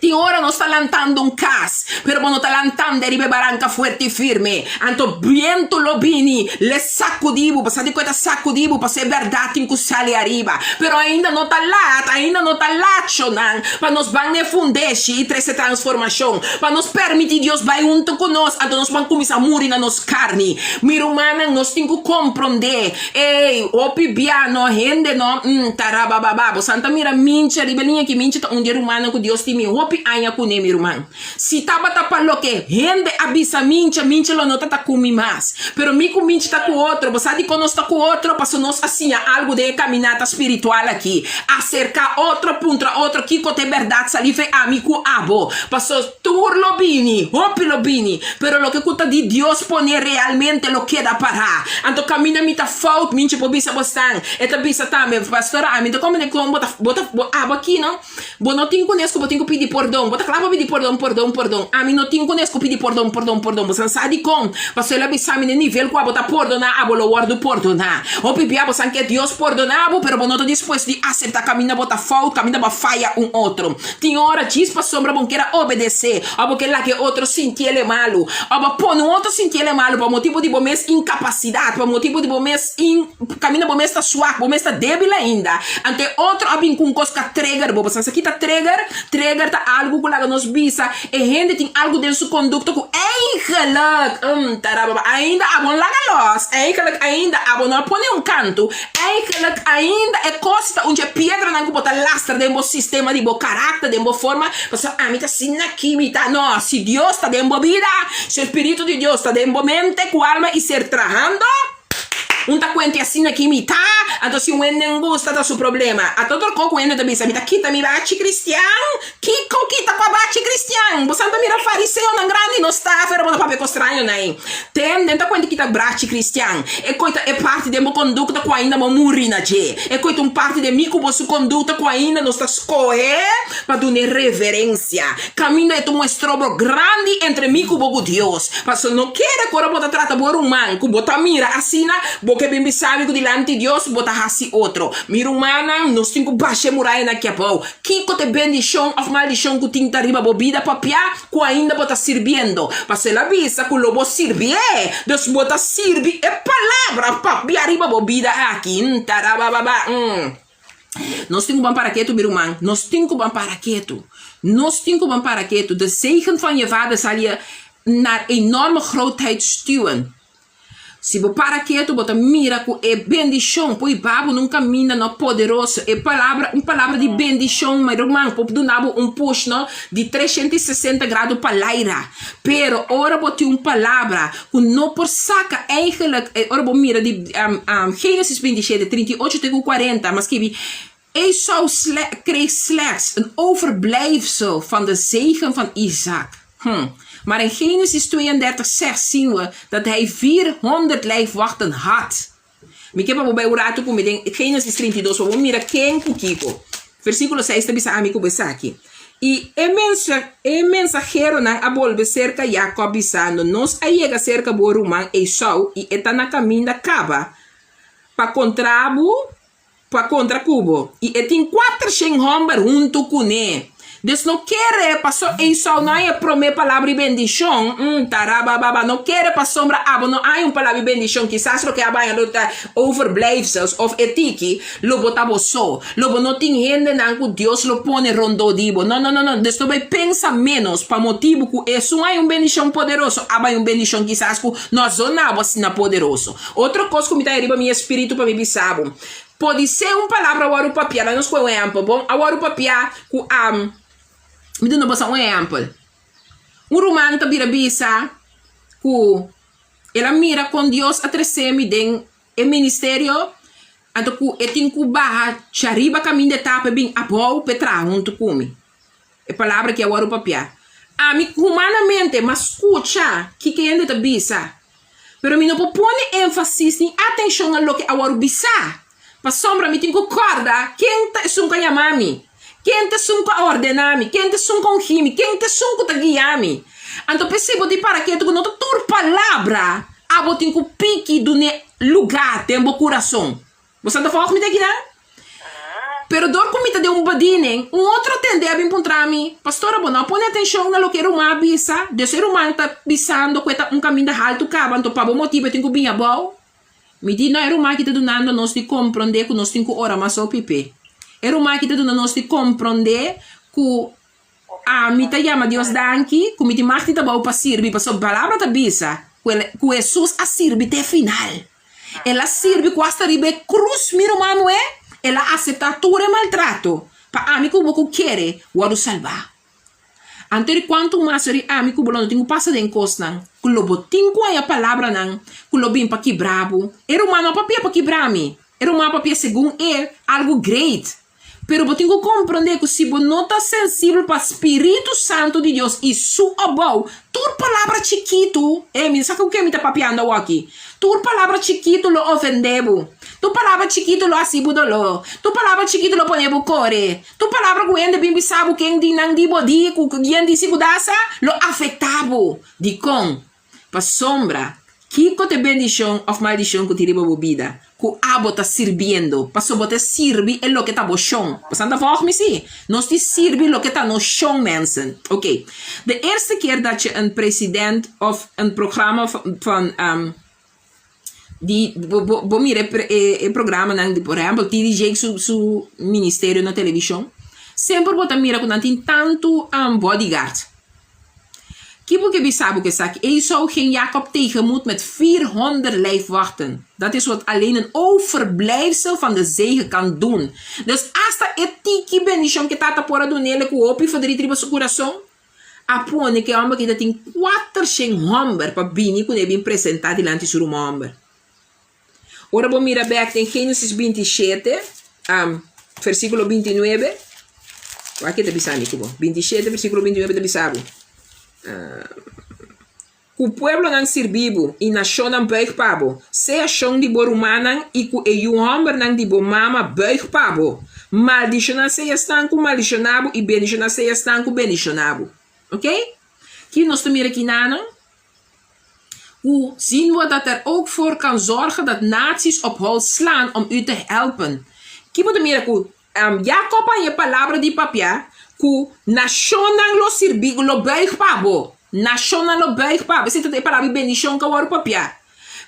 Tin ora nos ta lantando un kas, pero bo no ta lantando riba e baranka fuerte i firme. Anto bientu lo bini, l'e sakudí bo. Bo sa di ku e ta sakudí bo? Pasobra e bèrdat tin ku sali ariba. Pero ainda no ta lat, ainda no ta lachonan pa nos ban na e fundeshi i trese transformashon, pa nos permití Dios bai huntu ku nos, anto nos ban kuminsá muri na nos karni. Mi rumannan, nos tin ku komprondé Ey, hopi bia no hende no mm tarabababa. Bo santa mira Mincha riba e liña aki. Mincha ta un di e rumannan ku Dios tin. kombertí mi hopi aña kuné, mi ruman. Si tabata pa loke hende a bisa Mincha, Mincha lo no ta ta ku mi mas. Pero mi ku Mincha ta ku otro. Bo sa dikon nos ta ku otro? Pasobra nos a siña algu den e kaminata spiritual aki. Aserká otro, puntra otro kiko ta e bèrdat, salí fe ami ku abo. Pasobra tur lo bini, hopi lo bini, pero loke ku ta di Dios pone realmente lo keda pará. Anto kaminda mi ta fout, Mincha por bisa bosnan. E ta bisa tambe, Pastora, ami ta komprende kon bo ta, bo ta, bo abo aki no. Bo no tin kunes ku bo tin ku pidi pordon. Bo ta kla pa pidi pordon, pordon, pordon. Ami no tin kunes ku pidi pordon, pordon, pordon. Bo san sa dikon? Pasobra el a bisa mi na e nivel ku abo ta pordoná, abo lo wòrdu pordoná. Hopi bia bo san ke Dios pordoná bo, pero bo no ta dispuesto di aseptá kaminda bo ta fout, kaminda bo a faya un otro. Tin ora djis pasobra bo no kier a obedesé, òf bo ke laga e otro sinti el e malu, òf bo a pone un otro sinti el e malu pa motibu di bo mes inkapasidat, pa motibu di bo mes in. Kaminda bo mes ta swak, bo mes ta debil ainda. Anto e otro a bin ku un kos ku a trigger bo. Bo sa ki ta trigger? Trigger ta algu ku laga nos bisa e hende tin algu den su kondukta ku eigenlijk, um, tarababa, ainda abo no laga los, eigenlijk ainda abo no a pone un kantu, eigenlijk ainda e kos ta un dje piedranan ku bo ta lastra den bo sistema di bo karakter, den bo forma, pasobra ami ta asina aki, mi ta, no, si Dios ta den bo bida, si e spiritu di Dios ta den bo mente ku alma i ser trahando, Un ta cuenti asina ki mi ta, anto si un hende gusta ta su problema. Ata otro co cu hende ta bisa, mi ta kita mi bachi cristian? Kico kita cua bachi cristian? Bo san ta mira fariseonan grandi no sta pero bo ta papia cu strañonan ei. Tende, ta cuenti kita brachi cristian. E coi ta e parti den bo conducta cu ainda bo muri na dje. E coi ta un parti den mi cu bo su conducta cu ainda nos ta scohe pa dun'e reverencia. Caminda e ta un estrobo grandi entre mi cu bo cu Dios. Pasobra no kere cu ora bo ta trata bo ruman cu bo ta mira asina, bo ke bin bisa mi cu dilanti Dios bo ta haci otro. Mi rumannan, nos tin cu basha e murayanan aki abou. Kico ta e bendicion of maldicion cu tin ta riba bo bida papia cu ainda bo ta sirbiendo? Pasobra el a bisa cu lo bo sirbié. Dus bo ta sirbi e palabra papia riba bo bida aki. Ntarabababa. Nos tin ku ban para ketu, mi ruman. Nos tin ku ban para ketu. Nos tin ku ban para ketu. De zegen van je vader zal je naar enorme grootheid stuwen. Si bo para ketu, bo ta mira ku e bendishon por hiba bo na un kaminda no poderoso. E palabra, un palabra di bendishon, mi ruman, por duna bo un push no di 360 grado pa laira. Pero ora bo tin un palabra ku no por saka eigenlijk, ora bo mira di Genesis 27, 38 te ku 40, mas skibi, Esau kreeg slechts een overblijfsel van de zegen van Isaac. Hm. Maar in Genesis 32, 6 zien we dat hij 400 lijfwachten had. Mi ke pa bo bai un ratu ku mi den Genesis 32 pa bo mira ken ku kiko. Versíkulo 6 ta bisa ami ku bo esaki. I e e mensaheronan a bolbe serka Jakòb bisando, Nos a yega serka bo ruman Esau i e ta na kaminda kaba pa kontra bo pa kontra ku bo, i e tin kuatershen hòmber huntu kuné. Dus no kere paso Esau no haña e promé palabra di bendishon, mm, tarabababa, no kere pasobra abo no haña un palabra di bendishon, kisas loke abo haña lo ta overblijfsels of e tiki, lo bo ta bo so, lo bo no tin hendenan ku Dios lo pone rondó di bo, no, no, no, no, dus no bai pensa ménos pa motibu ku esun haña un bendishon poderoso, abo haña un bendishon kisas ku no a zona bo asina poderoso. Otro kos ku mi ta haña riba mi espíritu pa mi bisa bo, Podisé un palabra a wòrdu papiá, laga nos kohe un ehèmpel, bon, a wòrdu papiá ku a, mi duna boso un ehèmpel, un ruman ta bira bisa ku el a mira kon Dios a trese mi den e ministerio, anto ku e tin ku baha djariba kaminda e ta pa e bin abou pa e traha huntu ku mi. E palabra ki a wòrdu papiá. Ami humanamente m'a skucha kiko e hende ta bisa, pero mi no por pone énfasis ni atenshon na loke a wòrdu bisá, pasobra mi tin ku kòrda ken ta esun ku a yama mi, ken ta esun ku a ordená mi, ken ta esun ku a ungí mi, ken ta esun ku ta guia mi. Anto p'esei bo tin para ketu ku no ta tur palabra abo tin ku piki dun'é lugá den bo kurason. Bo sa ta volg mi te kinan? Pero dor ku mi ta den un bediening, un otro tende a bin puntra mi, Pastora, bo no a pone atenshon na loke e ruman a bisa? Dus e ruman ta bisando ku e ta un kaminda haltu kaba, anto pa bo motibu e tin ku bini abou? Mi di, No, e ruman aki ta dunando nos di komprondé ku nos tin ku ora mas hopi p'e. E ruman aki ta duna nos di komprondé ku ami ta yama Dios danki ku mi tin mag di ta abou pa sirbi, pasobra Palabra ta bisa ku Hesus a sirbi te final. El a sirbi ku asta riba e krus, mi ruman muhé. El a aseptá tur e maltrato pa ami ku bo ku kere wòrdu salbá. Anto di kuantu mas ori ami ku bo lo no tin ku pasa den kosnan ku lo bo tin ku haña palabranan ku lo bin pa kibra bo. E ruman no a papia pa kibra mi. E ruman a papia segun e algu great. Pero bo tin ku komprondé ku si bo no ta sensibel pa spiritu santu di Dios i su abou, tur palabra chikitu, e mi no sa ku ke mi ta papiando awoki, tur palabra chikitu lo ofendé bo, tur palabra chikitu lo hasi bo doló, tur palabra chikitu lo pone bo kore, tur palabra ku hende bin bisa bo ken di nan di bo di ku yen di si ku dasa lo afektá bo. Dikon? Pasobra, kiko ta e bendishon òf maldishon ku tin riba bo bida ku abo ta sirbiendo? Pasobra bo ta sirbi e loke ta bo shon. Bosan ta vòlg mi? Sí. Nos tin sirbi loke ta nos shon, mensen. Oké. De eerste keer dat je een president of een programma van di bo bo bo mira e e programanan di por ehèmpel TD Jakes su su ministerio na televishon, semper bo ta mira ku nan tin tantu bodyguard. Ki bo ke bisa bo ku esaki? Esau ging Jakob tegemoet met vierhonderd lijfwachten. Dat is wat alleen een overblijfsel van de zegen kan doen. Dus asta e tiki bendishon ku e tata por a dun'el ku hopi verdriet riba su kurason, a pone ku e hòmber aki ta tin kuatershen hòmber pa bini kuné bin presentá dilanti su ruman hòmber. Ora bo mira bèk den Génesis 27, versíkulo 29, wak ke ta bisa mi ku bo. 27 versíkulo 29 ta bisa bo, Ku pueblonan sirbi bo i nashonnan bùig pa bo, sea shon di bo rumannan i ku e yu hòmbernan di bo mama bùig pa bo. Maldishoná sea esnan ku maldishoná bo i bendishoná sea esnan ku bendishoná bo. Oké? Ki nos ta mira kinanan? Hoe zien we dat er ook voor kan zorgen dat naties op hol slaan om u te helpen? Ki bo ta mira ku Jakob a haña e palabra di papia ku nashonnan lo sirbi, lo buig pa bo. Nashonnan lo buig pa bo. Esei ta e palabra di bendishon ku a wòrdu papiá.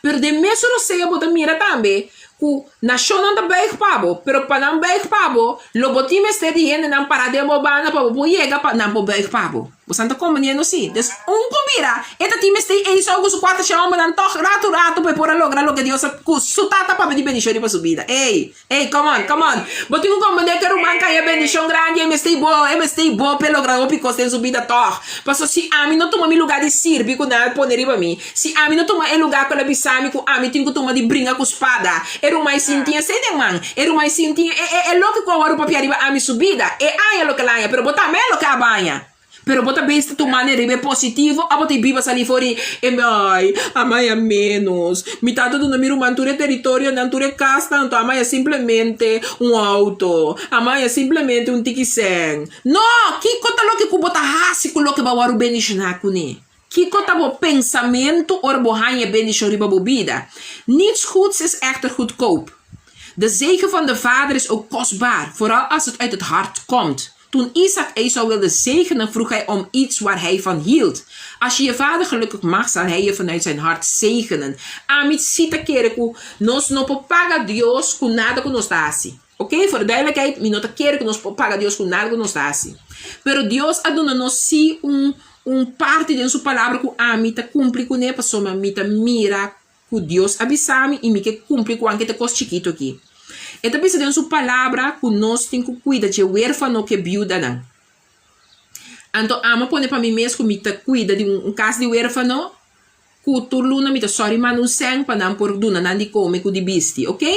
Pero den mesun rosea bo ta mira tambe ku nashonnan ta buig pa bo, pero pa nan buig pa bo, lo bo tin mester di hendenan pará den bo banda pa bo por yega pa nan por buig pa bo. Bosan ta kombiniendo si? Des un ku bira, e ta tin mester Esau ku su kuater shen hombernan tòg ratu ratu pa e por a logra loke Dios a ku su tata papia di bendishon riba su bida. Ey! Ey, come on, come on! Bo tin ku komprendé ku e ruman ka e bendishon grandi, e mester bo, e mester bo pa e logra hopi kos den su bida tòg. Pasobra si ami no tuma mi lugá di sirbi ku nan a pone riba mi, si ami no tuma e lugá ku el a bisa mi ku ami tin ku tuma di bringa ku spada, e ruman sinti esei den man, e ruman sinti e, e, e loke ku a wòrdu papia riba ami su bida, e aña loke el aña, pero bo tambe loke a baña. Pero bo ta bes ta tuma ne riba e positivo o bo ta biba sali for di e ay a maya menos mi tata duna mi ruman tur e teritorionan tur e kasnan anto a maya simplemente un auto a maya simplemente un tiki sèn no kiko ta loke ku bo ta hasi ku loke bo a wòrdu bendishoná kuné kiko ta bo pensamentu ora bo haña e bendishon riba bo bida niets goeds is echter goedkoop de zegen van de vader is ook kostbaar vooral als het uit het hart komt. Toen Isaac Esau wilde zegenen, vroeg hij om iets waar hij van hield. Als je je vader gelukkig maakt, zal hij je vanuit zijn hart zegenen. Ami si ta kere ku nos no por paga Dios ku nada ku nos ta hasi. Oké, voor de duidelijkheid, mi no ta kere ku nos por paga Dios ku nada ku nos ta hasi. Pero Dios a duna nos si un un parti den su palabra ku ami ta kumpli kuné pasobra mi ta mira ku Dios a bisa mi i mi ke kumpli ku anke ta kos chikitu aki. E ta bisa den su Palabra ku nos tin ku kuida dje wérfano ku e biudanan. Anto amo pone pa mi mes ku mi ta kuida di un kas di wérfano ku tur luna mi ta sòri manda un sèn pa nan por duna nan di kome ku di bisti, oke?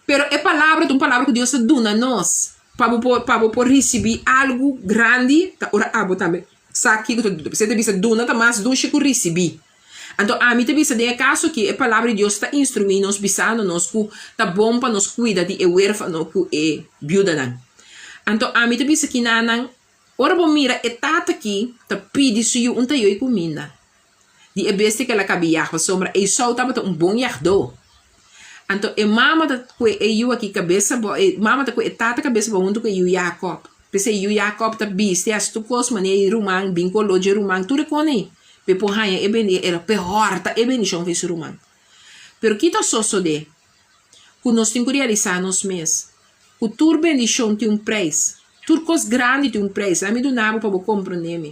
Pero e palabra ta un palabra ku Dios ta duna nos pa bo por pa bo por risibí algu grandi ta ora abo tambe sa kiko ta P'esei ta bisa duna ta mas dushi ku risibí. Anto ami ta bisa den e kaso aki e Palabra di Dios ta instruí nos bisando nos ku ta bon pa nos kuida di e wérfano ku e biudanan. Anto ami ta bisa kinanan, ora bo mira e tata aki ta pidi su yu un tayoi kuminda di e bestia ku el a kabi yag pasobra Esau tabata un bon yagdó. Anto e mama ta kue e yu aki kabes abou, e mama ta kue e tata kabes abou huntu ku e yu Yakòb. P'esei e yu Yakòb ta bisti hasi tur kos manera e ruman bin koló dje ruman tur e kos ei. P'e por haña e bendi e p'e hòrta e bendishon for su ruman. Pero ki ta sosodé? Ku nos tin ku realisá nos mes ku tur bendishon tin un preis. Tur kos grandi tin un preis. Laat mi duna bo pa bo komprondé mi.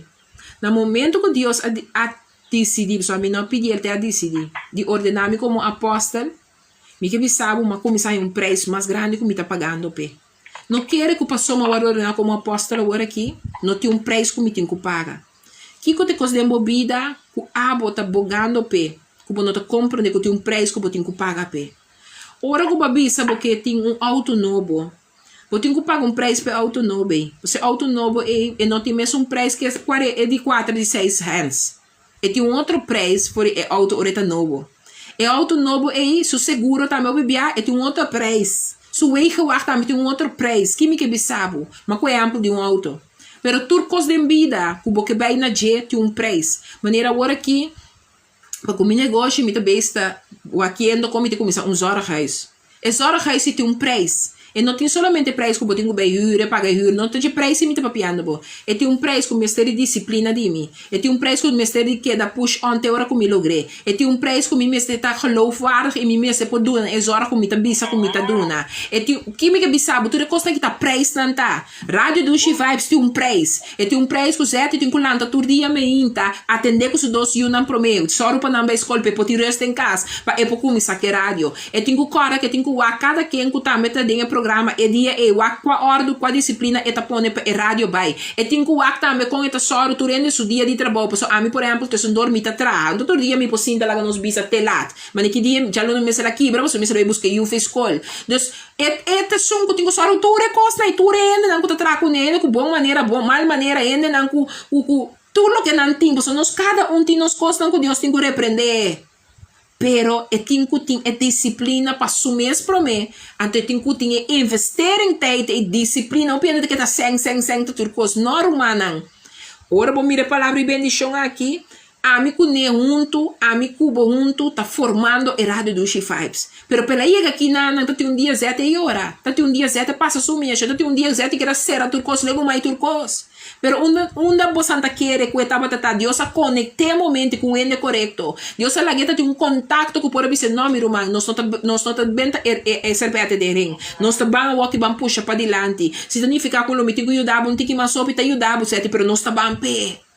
Na momento ku Dios a a disidí, pasobra mi no a pidi el te a disidí, di ordená mi komo apòstel, mi ke bisa bo, mi a kuminsá haña un preis mas grandi ku mi ta pagando p'e. No kere ku paso mi a wòrdu ordená komo apòstel awor aki, no tin un preis ku mi tin ku paga. Kiko ta e kos den bo bida ku abo ta bogando p'e, ku bo no ta komprendé ku tin un preis ku bo tin ku paga p'e? Ora ku bo a bisa bo ke tin un outo nobo, bo tin ku paga un preis p'e outo nobo ei. Pasobra e outo nobo ei e no tin mesun preis ku e di kuater di seis hands. E tin un otro prijs for e auto ora e ta nobo. E auto nobo ei, su seguro tambe hopi bia, e tin un otro prijs. Su wegenwacht tambe tin un otro prijs. Ki mi ke bisa bo? Ma ku ehempel di un auto. Pero tur kos den bida ku bo ke bai na dje tin un prijs. Manera awor aki, pa ku mi negoshi mi ta bezig ta wakiendo kon mi ta kuminsá un zorghuis. E zorghuis si tin un prijs. E no tin solamente prijs ku bo tin ku bai huur e paga e huur. No ta dje prijs si mi ta papiando bo. E tin un prijs ku mester di disiplina di mi. E tin un prijs ku mester di keda push on te ora ku mi logr'é. E tin un prijs ku mi mester ta geloofwaardig i mi mester por duna e zorg ku mi ta bisa ku mi ta duna. E tin, ki mi ke bisa bo? Tur e kosnan ki ta prijsnan ta. Radio Dushi Vibes tin un prijs. E tin un prijs ku Zetty tin ku lanta tur dia meinta, atendé ku su dos yunan promé, sòru pa nan bai skol pa e por tin rust den kas, pa e por kuminsá ku e radio. E tin ku kòrda ku e tin ku wak kada ken ku tambe ta den e programa e dia ei, wak kua òrdu, kua disiplina e ta pone pa e radio bai. E tin ku wak tambe kon e ta sòru tur hende su dia di trabou, pasobra ami por ehèmpel tusendor mi ta traha, anto tur dia mi por sinta laga nos bisa te lat, ma di ki dia djaluna mi mester a kibra pasobra mi mester bai buska e yu for e skol. Dus, E e ta esun ku tin ku sòru tur e kosnan i tur e hendenan ku ta traha kuné, hende ku bon manera, bon mal manera, hendenan ku ku ku tur loke nan tin, pasobra nos kada un tin nos kosnan ku Dios tin ku reprendé. Pero e tin ku tin e disiplina pa su mes promé, anto e tin ku tin e investering tijd, e disiplina. Hopi hende ta keda sèn sèn sèn ta tur kos. No rumannan, ora bo mira e palabra di bendishon aki, Ami ku Ne huntu, ami ku bo huntu ta formando e Radio Dushi Vibes. Pero p'el a yega aki na nan ta tin un dia zete e yora, ta tin un dia zete pasa su miesha, ta tin un dia zete keda sera tur kos, luego mai tur kos. Pero unda unda bosan ta kere ku e tabata ta? Dios a konekt'é e momento ku un hende korekto. Dios a lag'é ta tin un kontakto ku por a bisa, no mi ruman, nos no ta nos no ta benta e e e serbete den ring. Nos ta ban awor ki ban pusha padilanti. Si ta nifiká ku lo mi tin ku yuda bo un tiki mas hopi ta yuda bo sete, pero nos ta ban p'e.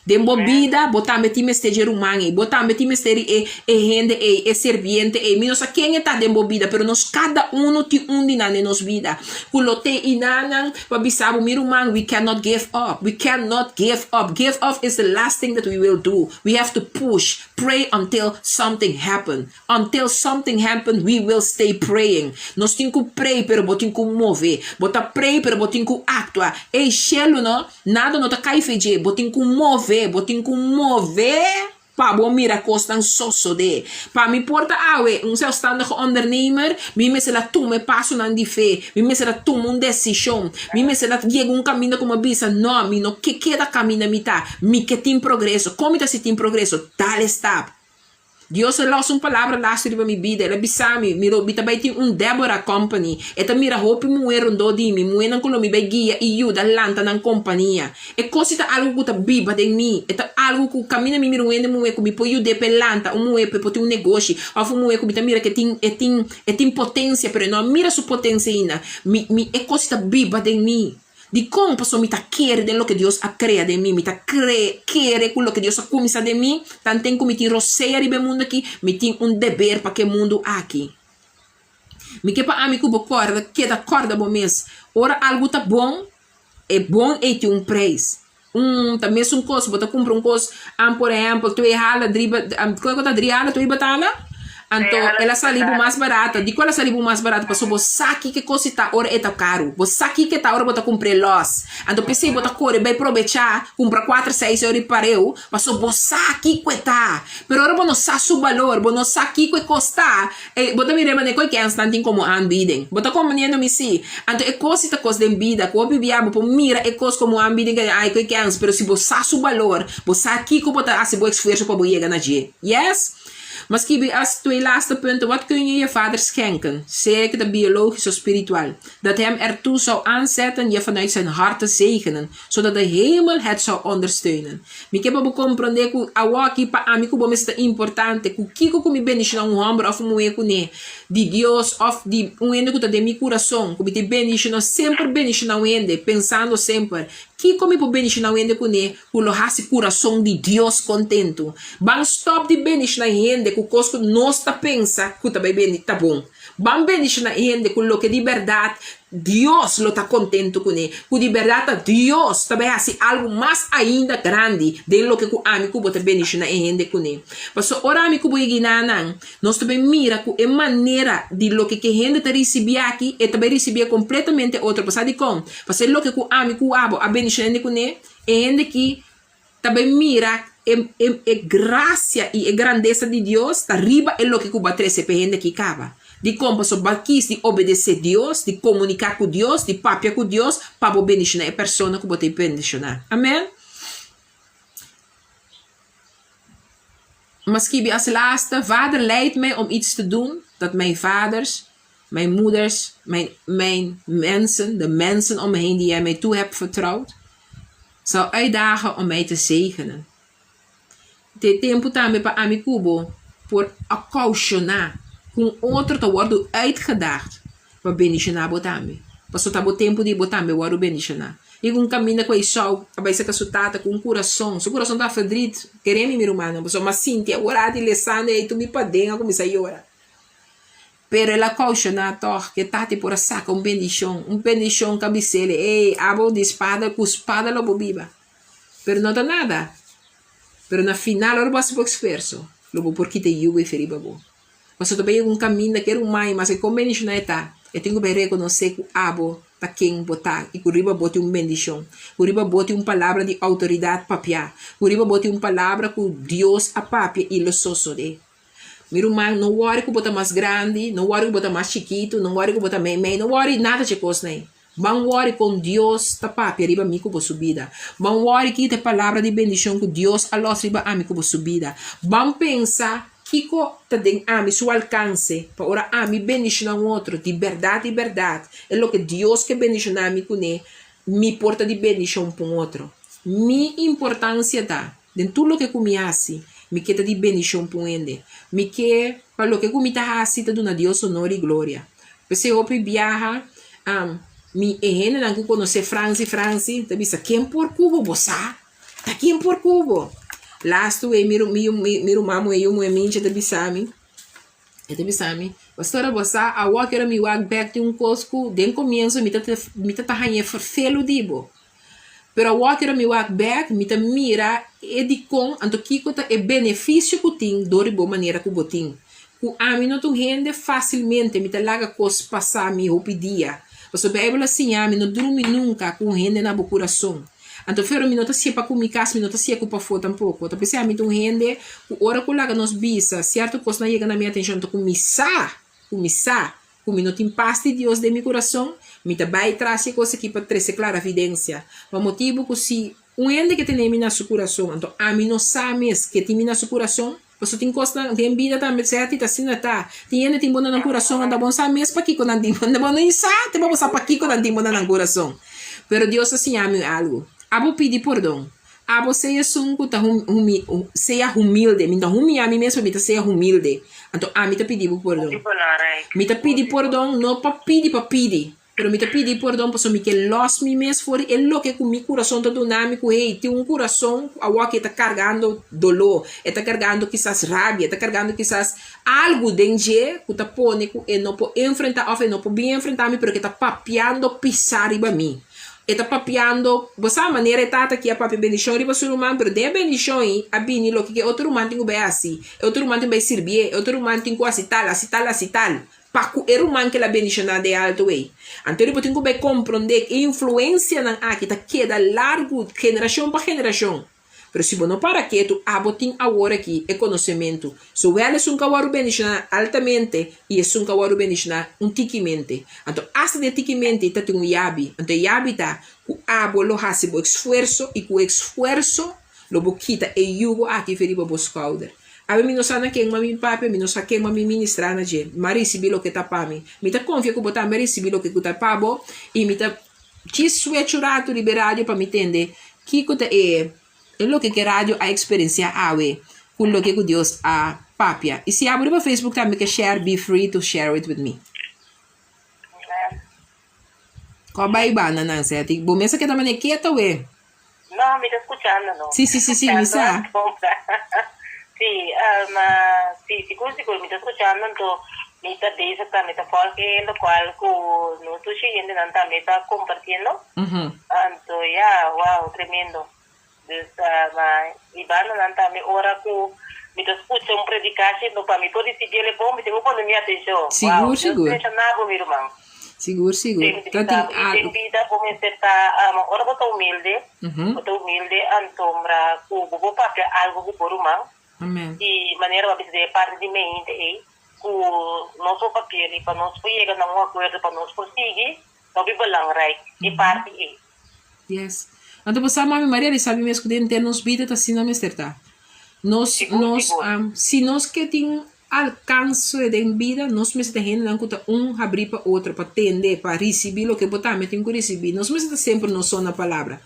Den bo bida, bo tambe tin mester dje ruman ei, bo tambe tin mester di e e hende ei, e sirbiente ei. Mi no sa ken e ta den bo bida, pero nos kada unu tin un di nan den nos bida ku lo te i nan pa bisa bo, Mi ruman, we cannot give up, we cannot give up, give up is the last thing that we will do, we have to push, pray until something happen. Until something happen we will stay praying Nos tin ku pray pero bo tin ku move Bo ta pray pero bo tin ku aktua Ey shelu no, nada no ta kai fe dje Bo tin ku move, bo tin ku move Pa bo mira kosnan sosode Pa mi por ta awe un zelfstandige ondernemer Mi mester a tuma e pasonan di fe Mi mester a tuma un desishon Mi mester a yega un kaminda ku mi a bisa No, mi no ke keda kaminda mi ta Mi ke tin progreso Kon mi ta hasi tin progreso? Dal e stap Dios a los un palabra lastu riba mi bida. El a bisa mi, Mira, mi ta bai tin un Deborah Company. E ta mira hopi muhé rondó di mi, muhénan ku lo mi bai guia i yuda lanta nan kompania. E kos ei ta algu ku ta biba den mi. E ta algu ku kaminda mi mira un hende muhé ku mi por yud'é pa e lanta, un muhé pa e por tin un negoshi, òf un muhé ku mi ta mira ku e tin e tin e tin potensia pero e no a mira su potensia ainda. Mi mi e kos ei ta biba den mi. Dikon? Pasobra mi ta kere den loke Dios a krea den mi. Mi ta kre, kere ku loke Dios a kuminsá den mi, tanten ku mi tin rosea riba e mundu akí, mi tin un deber pa ku e mundu akí. Mi ke pa ami ku bo kòrda, keda kòrda bo mes, ora algu ta bon, e bon ei tin un preis. Un, ta mesun kos, bo ta kumpra un kos, por ehèmpel, twee hala, dri, kua ku ta dri hala, twee batala? Anto el a sali bo mas barato. Dikon el a sali bo mas barato? Pasobra bo sa kiko e kos ta ora e ta karu. Bo sa kiko e ta ora bo ta kumpr'é lòs. Anto p'esei bo ta kore bai probechá, kumpra kuater, seis euro i pareu, pasobra bo sa kiko e ta. Pero ora bo no sa su balor, bo no sa kiko e kos ta, e bo ta mira e manera ku e kènsnan tin komo aanbieding. Bo ta komprendiendo mi? Sí. Anto e kos si ta kos den bida ku hopi bia bo por mira e kos komo aanbieding, ai ku e kèns, pero si bo sa su balor, bo sa kiko bo ta hasi bo esfuerso pa bo yega na dje. Yes? Ma skibi as twee laatste punten, Wat kun je je vader schenken, sea ke ta biologisch of spiritual, dat hem ertoe zou aanzetten je vanuit zijn hart te zegenen, zodat de hemel het zou ondersteunen? Mi ke pa bo komprondé ku awoki pa ami ku bo mester ta importante, ku kiko ku mi bendishoná un hòmber òf un muhé kuné, di Dios òf di un hende ku ta den mi kurason, ku mi ta bendishoná, semper bendishoná un hende, pensando semper, kiko mi por bendishoná un hende kuné, ku lo hasi kurason di Dios kontentu. Ban stòp di bendishoná hende ku kos ku nos ta pensa ku ta bai bini ta bon. Ban bendishoná e hende ku loke di bèrdat Dios lo ta kontentu kuné, ku di bèrdat ta Dios ta bai hasi algu mas ainda grandi den loke ku ami ku bo ta bendishoná e hende kuné. Pasobra ora ami ku bo yega nan, nos ta bai mira ku e manera di loke ku e hende ta risibí aki, e ta bai risibí kompletamente otro. Pasobra dikon? Pasobra e loke ku ami ku abo a bendishoná hende kuné, e hende ki ta bai mira e e e grasia i e grandesa di Dios ta riba e loke ku bo a trese pa e hende aki kaba. Dikon? Pasobra bo a kis di obedesé Dios, di komuniká ku Dios, di papia ku Dios pa bo bendishoná e persona ku bo ta bendishoná. Amen. M'a skibi as laatste, Vader leidt mij om iets te doen dat mijn vaders, mijn moeders, mijn, mijn mensen, de mensen om me heen die jij mij toe hebt vertrouwd, zal uitdagen om mij te zegenen. Te tempu tambe pa ami ku bo por a koushoná ku un otro ta wòrdu uitgedaagd pa bendishoná bo tambe. Pasobra ta bo tempu di bo tambe wòrdu bendishoná. I ku un kaminda ku Esau a bai saka su tata ku un kurason. Su kurason ta verdriet. Kere mi, mi rumannan, pasobra mi a sinti awor di lesando ei tur mi paden a kuminsá yora. Pero el a koushoná tòg ku e tata por a saka un bendishon, un bendishon ku a bis'el, Ey, abo di spada, ku spada lo bo biba. Pero no ta nada. Pero na final, ora bo hasi bo esfuerso, lo bo por kita e yugo ei riba bo. Pasobra ta bai un kaminda ku e ruman ei, maske kon bendishoná e ta, e tin ku bai rekonosé ku abo ta ken bo ta i ku riba bo tin un bendishon, ku riba bo tin un palabra di outoridat papiá, ku riba bo tin un palabra ku Dios a papia i lo sosodé. Mi ruman, no wòri ku bo ta mas grandi, no wòri ku bo ta mas chikitu, no wòri ku bo ta meimei, no wòri nada dje kosnan ei. Ban wòri kon Dios ta papia riba mi ku bo su bida. Ban wòri ki ta e palabra di bendishon ku Dios a lòs riba ami ku bo su bida. Ban pensa kiko ta den ami su alkanse pa ora ami bendishoná un otro di bèrdat di bèrdat e loke Dios ke bendishoná mi kuné, mi por ta di bendishon pa un otro. Mi importansia ta. Den tur loke ku mi hasi, mi ke ta di bendishon pa un hende. Mi ke pa loke ku mi ta hasi ta duna Dios honor i gloria. P'esei hopi biaha, mi e hendenan ku konosé Fransi Fransi ta bisa, Ken por ku bo? Bo sa? Ta ken por ku bo? Lastu ei mi mi ruman muhé yu muhé Mincha ta bisa mi, e ta bisa mi, Pastora bo sa awor kero mi wak bèk tin un kos ku den komienso mi ta mi ta ta haña e ferfelu di bo. Pero awor kero mi wak bek, mi ta mira e dikon, anto kiko ta e benefisio ku tin dor di bo manera ku bo tin. Ku ami no ta un hende fasilmente mi ta laga kos pasa mi hopi dia. Pasobra Beibel a siña mi no drumi nunka ku un hende na bo kurason. Anto pero mi no ta si'e pa ku mi kas, mi no ta si'e ku pafó tampoko. Ta p'esei ami ta un hende ku ora ku laga nos bisa sierto kosnan yega na mi atenshon, anto ku mi sa, ku mi sa Ku mi no tin pas di Dios den mi kurason, mi ta bai tras e kos aki pa trese klaravidensia. Pa motibu ku si un hende ke tene mi na su kurason, anto ami no sa mes ke tin mi na su kurason, pasobra tin kosnan den bida tambe sèt i ta asina ta. Tin hende tin bo na nan kurason, anto bo no sa mes pakiko nan tin bo, bo no sa te pa bo sa pakiko nan tin bo na nan kurason. Pero Dios a siña mi algu, Abo pidi pordon. Abo sea esun ku ta sea humilde. Mi no ta humiá mi mes, pero mi ta sea humilde. Anto ami ta pidi bo pordon. Mi ta pidi pordon no pa pidi pa pidi, pero mi ta pidi pordon pasobra mi ke lòs mi mes for di e loke ku mi kurason ta duna mi ku hey, tin un kurason ku awor e ta kargando doló, e ta kargando kisas rabia, e ta kargando kisas algu den dje ku ta pone ku e no por enfrentá òf e no por bin enfrentá mi pero ke ta papiando pisá riba mi. E ta papiando, bo sa manera e tata aki a papia bendishon riba su ruman, pero den e bendishon ei a bini loke ku e otro ruman tin ku bai hasi, e otro ruman tin ku bai sirbié, e otro ruman tin ku hasi tal, hasi tal, hasi tal, pa ku e ruman ku el a bendishoná den alto ei. Anto bo tin ku bai komprondé ku e influensianan aki ta keda largu generashon pa generashon. Pero si bo no para ketu, abo tin awor aki e konosementu. Zowel esun ku a wòrdu bendishoná altamente i esun ku a wòrdu bendishoná un tikimente. Anto asta den e tikimente ta tin un yabi. Anto e yabi ta ku abo lo hasi bo esfuerso i ku e esfuerso lo bo kita e yugo aki for riba bo skouder. Awe mi no sa na ken mami papia, mi no sa ken mami ministrá na dje. Mi a risibí loke ta pa mi. Mi ta konfia ku bo tambe a risibí loke ku ta pa bo i mi ta. Djis switch un ratu riba e radio pa mi tende kiko ta e e loke ku e radio a eksperensiá awe ku loke ku Dios a papia. I si abo riba Facebook tambe ke share be free to share it with me. Kò bai banda nan Seti? Bo mes a keda manera keto we. No, mi ta skuchando no. Si si si si mi sa. Si, si, sigur sigur mi ta skuchando anto. Mi ta bezig tambe ta volg e locual cu nos tur siguientenan tambe ta compartiendo. Anto ya, wow, tremendo. Dus ma mi bandanan tambe ora cu mi ta scucha un predicashi no pa mi por ricibi el e bon mi tin cu pone mi atencion. Wow, Sigur, Dios sigur. bendiciona bo mi ruman. Sigur, sigur. Tin Ta tin bisa y den algo. bida bo mester ta ora bo ta humilde, bo ta humilde anto mra cu bo por papia algo cu bo ruman. Amen. Y manera bo a bisa den e parti di meinte ey cu nos por papia y pa nos por yega na un acuerdo pa nos por sigui ta hopi belangrijk e parti ey. Yes. Anto bo sa mami Maria di sabi mes cu den nos bida ta asina mester ta. Nos Sigur, nos sigur. si nos ke tin alcanse den bida nos mester ta hendenan cu ta un habri pa otro pa tende pa ricibi loke bo tambe tin cu ricibi. Nos mester ta semper nos so na palabra.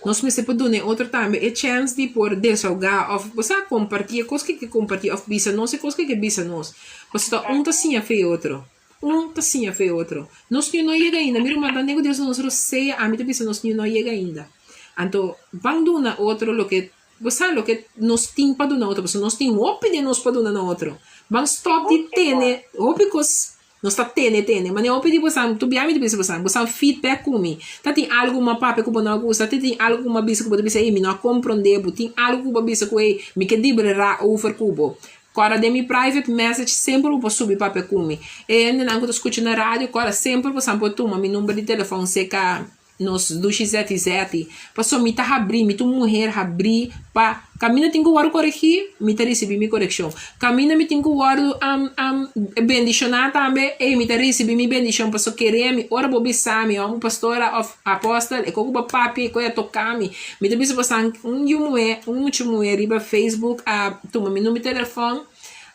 Nos mester por duna e otro tambe e chèns di por desahogá òf bo sa kompartí e kos ku e ke kompartí òf bisa nos e kos ku e ke bisa nos. Pasobra ta un ta siña fe e otro. Un ta siña fe e otro. Nos niu no yega ainda. Mi ruman ta nego Dios nos rosea, ami ta bisa nos niu no yega ainda. Anto ban duna otro loke bo sa loke nos tin pa duna otro pasobra nos tin hopi den nos pa duna na otro. Ban stòp di tene hopi kos. Nos ta tene tene. Manera hopi di bosan, tur bia mi ta bisa bosan, bosan feedback ku mi. Ta tin algu ku mi a papia ku bo no a gusta, ta tin algu ku mi a bisa ku bo ta bisa ey mi no a komprondé bo, tin algu ku bo a bisa ku ey mi ke dibrerá over ku bo. Kòrda den mi private message semper bo por subi papia ku mi. E hendenan ku ta skucha na radio kòrda semper bosan por tuma mi number di telefòn seka Nos dushi zeti zeti. Paso mi ta habrí, mi ta un muher habrí pa kaminda tin ku wòrdu koregí, mi ta risibí mi korekshon. Kaminda mi tin ku wòrdu bendishoná tambe, ey mi ta risibí mi bendishon. Paso kere mi, ora bo bisa mi, òf pastora òf apòstel, e kos ku bo papia, e kos a toka mi. Mi ta bisa boso un yu muhé, un mucha muhé riba Facebook a tuma mi number di telefòn.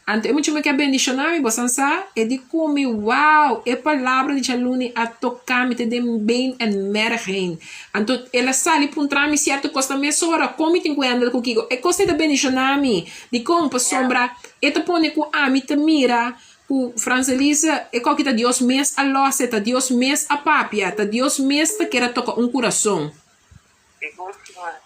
Anto e mucha mi ke bendishoná mi, bosan sa? E di ku mi, Wow! E palabra di djaluni a toká mi te den been en merg heen. Anto el a sali puntra mi sierto kosnan mesora, kon mi tin ku handle ku kiko. E kos ei ta bendishoná mi. Dikon? Pasobra e ta pone ku ami ta mira ku Frans Elise e koki ta Dios mes a lòs e, ta Dios mes a papia, ta Dios mes ta kere toka un kurason.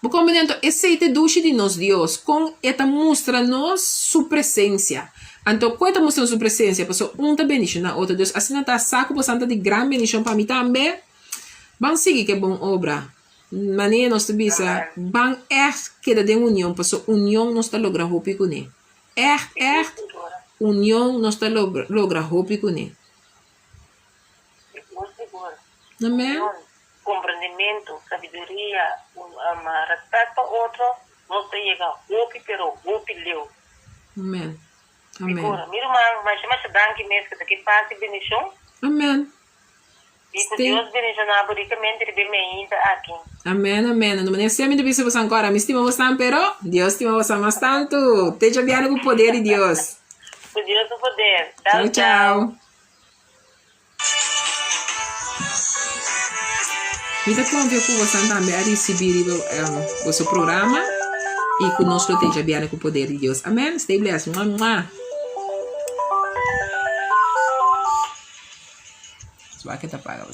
Bo komprende anto? Esei ta e dushi di nos Dios, kon e ta mustra nos su presensia. Anto, kon e ta mustra nos su presensia? Pasobra un ta bendishoná otro. Dios asina ta sa ku boso ta di gran bendishon pa mi tambe. Ban sigui ku e bon obra. Manera nos ta bisa, ban ègt keda den union, pasobra union nos ta logra hopi kuné. Ègt, ègt, union nos ta logra hopi kuné. Amen. Komprendementu, sabiduria, rèspèt pa otro, nos ta yega hopi pero hopi leu. Amen. Amen. Sigur. Mi ruman, masha masha danki mes ku ta ke pas i bendishon. Amen. I ku Dios bendishoná bo rikamente riba e meinta aki. Amen, amen. Anto manera semper mi ta bisa boso ankora, mi stima bosan pero Dios stima bosan mas tantu. Te djabiano ku poder di Dios. Ku Dios su poder. Chau, chau. Mi ta konfia ku bosan tambe a risibí riba boso programa i ku nos lo tin djabièrnè ku poder di Dios. Amen. Stay blessed. Mua mua. Swa ke ta paga.